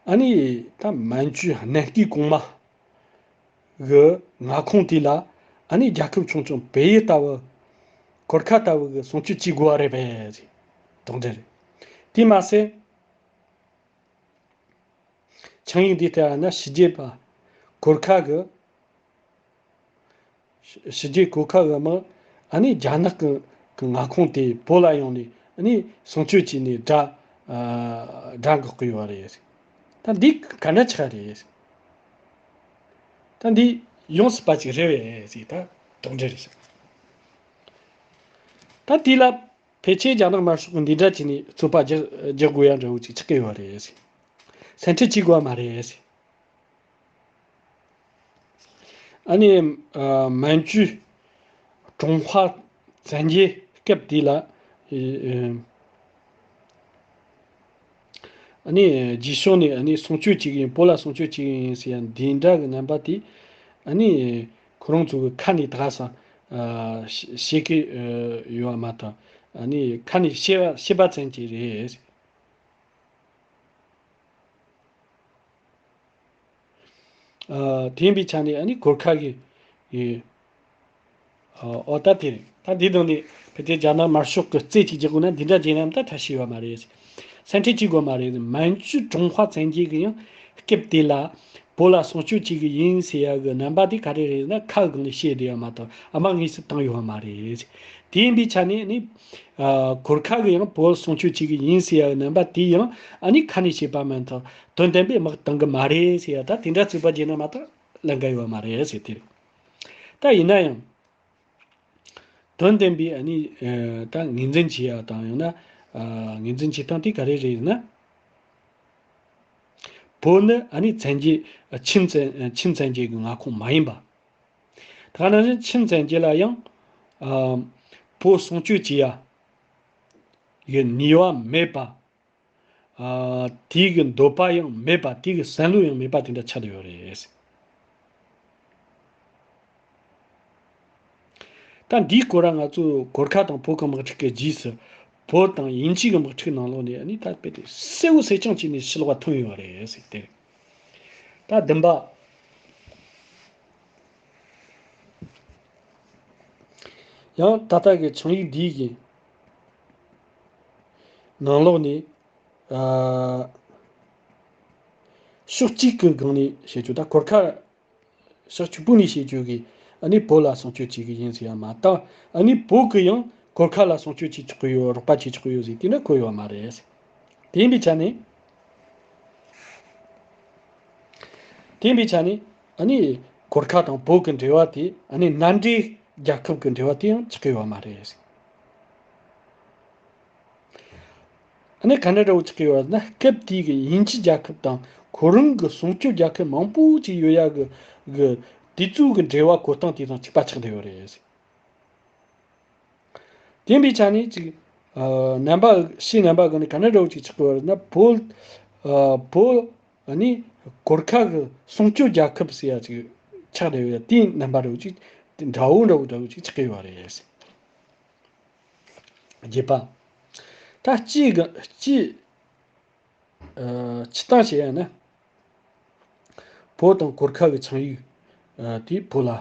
ཨ་ནི་ད་མན་ཇུ་གནམ་སྐས་གོང་མ་གི་མངའ་ཁོངས་དེ་ལ་ཨ་ནི་རྒྱལ་ཁབ་ཆུང་ཆུང་བལ་ཡུལ་ལྟ་བུ། གོར་ཁ་ལྟ་བུ་གི་སྲུང་སྐྱོབ་བྱེད་དགོས་པ་རེད་པས། དོགས་འདྲི་རེད། དེ་མ་ཟད། ཆིངས་ཡིག་འདི་ལྟར་ན་ཕྱི་རྒྱལ་པ་གོར་ཁ་གི། ཕྱི་རྒྱལ་གོར་ཁ་གི་མི་ཨ་ནི་རྒྱ་ནག་གི་གི་མངའ་ཁོངས་དེ་བོད་ལ་ཡོང་ནས་ཨ་ནི་སྲུང་སྐྱོབ་བྱས་ནས་དགྲ་ཨ་དགྲ་འགོག་གི་ཡོད་རེད། ད་འདི་ག་འདྲ་ཆགས་རེད། ད་འདི་ཡོང་སྲིད་པ་ཅིག་རེད་པས་ཟེར་ད་དོགས་འདྲི་རེད། ད་དེ་ལ་ཕལ་ཆེར་རྒྱ་ནག་དམར་ཤོག་གི་འདི་འདྲ་བྱས་ནས་ཚོད་དཔག་རྒྱག་རྒྱག་དགོས་ཡ་འདྲ་བོ་ཅིག་ཆགས་ཀྱི་ཡོད་རེད། སེམས་ཁྲལ་བྱེད་དགོས་པ་མ་རེད། ཨ་ནི་ཨ་མན་ཇུ་ཀྲུང་ཧྭ་བཙན་རྒྱལ་སྐབས་དེ་ལ་ཨ་ཨ་ནི་རྗེས་ཕྱོགས་ནས་ཨ་ནི་སྲུང་སྐྱོབ་བྱེད་ཀྱི་ཡིན། བོད་ལ་སྲུང་སྐྱོབ་བྱེད་ཀྱི་ཡིན་ཟེར་ཡ་འདི་འདྲ་གི་རྣམ་པ་དེ་ཨ་ནི་ཁོ་རང་ཚོ་གི་ཁ་ནས་ད་ག་ས་ཨ་བཤད་ཀྱི་ཡོད་པ་མ་གཏོགས། ཨ་ནི་ཁ་ནས་བཤད་པ་བཤད་པ་ཙམ་གྱིས་རེད། ཨ་དེ་ཡིན་པའི་ཆ་ནས་ཨ་ནི་གོར་ཁ་གི་ཨེ་ཨ་ཨོ་ད་དེ་རེད། ད་འདི་དང་ནི་ཕལ་ཆེར་རྒྱ་ནག་དམར་ཤོག་གི་རྩེ་གཅིག་རྒྱག་དགོས་ན་འདི་འདྲ་བྱས་ན་ད་ཐབས་ཤེས་ཡོད་མ་རེད། སེམས་ཁྲལ་བྱེད་དགོས་མ་རེད། མན་ཇུ་ཀྲུང་ཧྭ་བཙན་རྒྱལ་གི་ཡང་སྐབས་དེ་ལ་བོད་ལ་སྲུང་སྐྱོབ་བྱེད་གི་ཡིན་ཟེར་ཡ་གི་རྣམ་པ་དེ་ག་རེ་རེད་ན་ཁ་གི་སྒང་ནས་བཤད་བསྡད་ཡ་མ་གཏོགས་ཨ་མ་དངོས་སུ་བཏང་ཡོད་མ་རེད། དེ་ཡིན་པའི་ཆ་ནས་ནི། ཨ་གོར་ཁ་གི་ཡང་བོད་སྲུང་སྐྱོབ་བྱེད་ཀྱི་ཡིན་ཟེར་ཡ་རྣམ་པ་དེ་ཡང་ཨ་ནི་ཁ་ནས་བཤད་པ་མིན་ཐོག་དོན་དམ་པའི་དམག་བཏང་གི་མ་རེད་ཟེར་ཡ་ད་དེ་འདྲ་རྩོད་པ་བྱས་ན་མ་གཏོགས་ལན་འགའ་ཡོད་མ་རེད་ཟེར་དེ་རེད། ད་ཡིན་ན་ཡང་དོན་དམ་པའི་ཨ་ནི་ཨ་ད་ངོས་འཛིན་བྱེད་ཡ་དང་ཡང་ན་ཨ་ངོས་འཛིན་བྱེད་སྟངས་དེ་ག་རེ་རེད་ན། བོད་ནི་ཨ་ནི་བཙན་རྒྱལ་ཆིན་བཙན་ཆིན་བཙན་རྒྱལ་གྱི་མངའ་ཁོངས་མ་ཡིན་པ། ད་ག་ནང་བཞིན་ཆིན་བཙན་རྒྱལ་ལ་ཡང་ཨ་བོད་སྲུང་སྐྱོབ་བྱེད་ཡ་གི་ནུས་པ་མེད་པ། ཨ་དེའི་གི་འདོད་པ་ཡང་མེད་པ། དེའི་གི་བསམ་བློ་ཡང་མེད་པ་དེ་འདྲ་ཆགས་བསྡད་ཡོད་རེད། ད་འདིའི་སྐོར་ང་ཚོ་གོར་ཁ་དང་བོད་ཀྱི་དམག་འཁྲུག་གི་རྗེས་སུ་བོད་དང་དབྱིན་ཇི་གི་དམག་འཁྲུག་ནང་ལོགས་ནས་ཨ་ནི་ད་དཔེ་དེ་གསལ་བོ་གསལ་རྐྱང་བྱས་ནས་ཕྱི་ལོགས་ཐོན་ཡོད་རེད་ཟེར་ཏེ། ད་བདུན་པ། ཡང་ད་ལྟ་གི་ཆིངས་ཡིག་འདིའི་གི་ནང་ལོགས་ནས་ཨ་ཕྱོགས་གཅིག་གི་སྒང་ནས་བཤད་རྒྱུ་ད་གོར་ཁ་ཕྱོགས་གཅིག་པུ་ནས་བཤད་རྒྱུ་གི་ཨ་ནི་བོད་ལ་སྲུང་སྐྱོབ་བྱེད་གི་ཡིན་ཟེར་ཡ་མ་གཏོགས་ཨ་ནི་བོད་གི་ཡང་གོར་ཁ་ལ་སྲུང་སྐྱོབ་བྱེད་ཆོག་གི་ཡོད། རོགས་པ་བྱེད་ཆོག་གི་ཡོད་ཟེར་དེ་འདྲ་འཁོད་ཡོད་མ་རེད། དེ་ཡིན་པའི་ཆ་ནས། དེ་ཡིན་པའི་ཆ་ནས། ཨ་ནི་གོར་ཁ་དང་བོད་ཀྱི་འབྲེལ་བ་དེ། ཨ་ནི་མནའ་འབྲེལ་རྒྱལ་ཁབ་ཀྱི་འབྲེལ་བ་དེ་ཡང་ཆགས་ཀྱི་ཡོད་མ་རེད། ཨ་ནི་ག་འདྲ་འདྲ་བོ་ཆགས་ཀྱི་ཡོད་ན། སྐབས་དེའི་གི་དབྱིན་ཇི་རྒྱལ་ཁབ་དང་ཁོ་རང་གི་སྲུང་སྐྱོབ་རྒྱལ་ཁབ་མང་པོ་ཅིག་ཡོད་ཡ་གི་གི་དེ་ཚོའི་གི་འབྲེལ་བ་བཀོད་སྟངས་དེ་དང་གཅིག་པ་ཆགས་བསྡད་ཡོད་རེད། དེ་ཡིན་པའི་ཆ་ནས་ཅིག་ཨ། རྣམ་པ། ཕྱིའི་རྣམ་པ་གི་ནི་ག་འདྲ་འདྲ་བོ་ཅིག་ཆགས་ཀྱི་ཡོད་རེད་ན། བོད། ཨ། བོད། ཨ་ནི་གོར་ཁ་གི་སྲུང་སྐྱོབ་རྒྱལ་ཁབ་ཟེར་ཡ་ཅིག་ཆགས་བསྡད་ཡོད་ཡ། དེའི་རྣམ་པ་འདྲ་བོ་ཅིག་འདྲ་བོ་འདྲ་བོ་འདྲ་བོ་ཅིག་ཆགས་ཀྱི་ཡོད་རེད། རྒྱས་པ། ད་སྤྱིའི་གི་སྤྱིའི། ཨ། སྤྱིར་བཏང་བཤད་ཡ་ན། བོད་དང་གོར་ཁ་གི་ཆིངས་ཡིག་ཨ། དེས་བོད་ལ་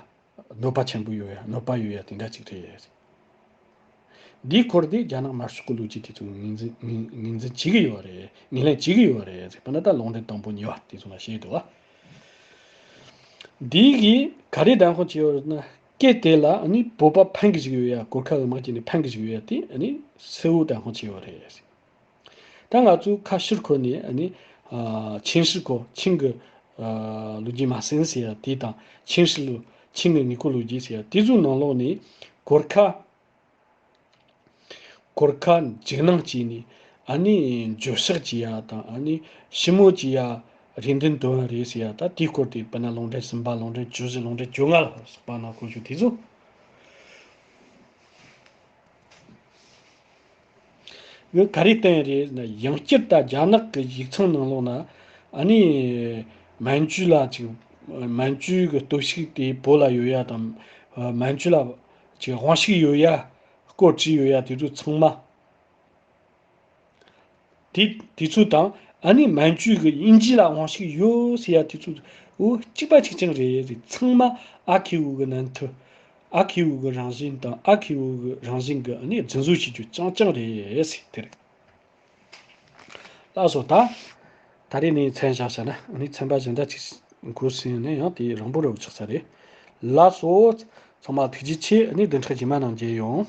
གནོད་པ་ཆེན་པོ་ཡོད་ཡ། གནོད་པ་ཡོད་ཡ་དེ་འདྲ་ཅིག་རེད། འདིའི་སྐོར་དེ་རྒྱ་ནག་དམར་ཤོག་གི་ལོ་རྒྱུས་དེ་ཚོ་ངོས་འཛིན་ངོས་ངོས་འཛིན་བྱེད་ཀྱི་ཡོད་རེད། ངོས་ལེན་བྱེད་ཀྱི་ཡོད་རེད། དཔེར་ན་ད་ལུང་འདྲེན་དང་པོ་གཉིས་པ་དེ་ཚོ་ལ་བཤད་འདུག་བ། འདི་གིས་ག་རེ་བདེན་དཔང་བྱས་ཡོད་ན། སྐད་དེ་ལ་ནི་བོད་པ་ཕན་གྱི་ཞིག་ཡོད་ཡ། གོར་ཁ་གི་དམག་རྒྱུད་ནས་ཕན་གྱི་ཞིག་ཡོད་ཡ་དེ་ནི་གསལ་བོ་བདེན་དཔང་བྱས་ཡོད་རེད། ད་ང་ཚོས་ཁ་ཕྱིར་འཁོར་ནས་ནི། ཨ། ཆིན་ཧྲི་ཁོ། ཆིན་གྱི། ཨ། ལོ་རྒྱུས་མ་ཟིན་ཟེར་ཡ་དེ་དང་། ཆིན་ཧྲི་ལོ། ཆིན་གྱི་དངོས་པོ་ལོ་རྒྱུས་ཟེར་ཡ་དེ་ཚོའི་ནང་ལོགས་ནས་གོར་ཁ། གོར་ཁ་འཇིགས་སྣང་སྐྱེས་ནས། ཨ་ནི་འགྱོད་བཤགས་བྱེད་ཡ་དང་། ཨ་ནི་ཞི་མོལ་བྱེད་ཡ་རེ་འདུན་བཏོན་པ་རེད་ཟེར་ཡ། ད་དེའི་སྐོར་དེ་དཔེར་ན་ལུང་འདྲེན་གསུམ་པ། ལུང་འདྲེན་བཅུ་བཞི། ལུང་འདྲེན་བཅོ་ལྔ་ལ་སོགས་པ་ནང་བཀོད་རྒྱུ་དེ་ཚོ། གི་ག་རེ་བསྟན་རེད་ན། ཡང་བསྐྱར་ད་རྒྱ་ནག་གི་ཡིག་ཚང་ནང་ལོགས་ན། ཨ་ནི་མན་ཇུ་ལ་ཅིག་མན་ཇུ་གི་སྟོབས་ཤུགས་དེ་བོད་ལ་ཡོད་ཡ་དང་། མན་ཇུ་ལ་ཅིག་དབང་ཤུགས་ཡོད་ཡ་སྐོར་བྲིས་ཡོད་ཡ་དེ་ཚོ་ཚང་མ། དེ་དེ་ཚོ་དང་། ཨ་ནི་མན་ཇུ་གི་དབྱིན་ཇི་ལ་དབང་ཤུགས་ཡོད་ཟེར་ཡ་དེ་ཚོ། འོ། གཅིག་པ་གཅིག་རྐྱང་རེད། ཚང་མ་ཨ་ཁེའུ་གི་ནང་དུ། ཨ་ཁེའུ་གི་རང་བཞིན་དང་། ཨ་ཁེའུ་གི་རང་བཞིན་གི་ཨ་ནི་རྫུན་བཟོ་བྱེད་རྒྱུ་རྐྱང་རྐྱང་རེད་ཟེར། དེ་རེད། ལགས་སོ། ད་ད་རེས་ནས་མཚམས་བཞག་བྱས་ན། ཨ་ནི་ཚན་པ་གཞན་དག་ཅིག་འགོ་ཟིན་ནས་ཡང་དེ་རིང་པོ་རུ་ཆགས་ས་རེད། ལགས་སོ། ཚང་མ་ཐུགས་རྗེ་ཆེ། ཨ་ནི་བདུན་ཕྲག་རྗེས་མ་ནང་མཇལ་ཡོང་།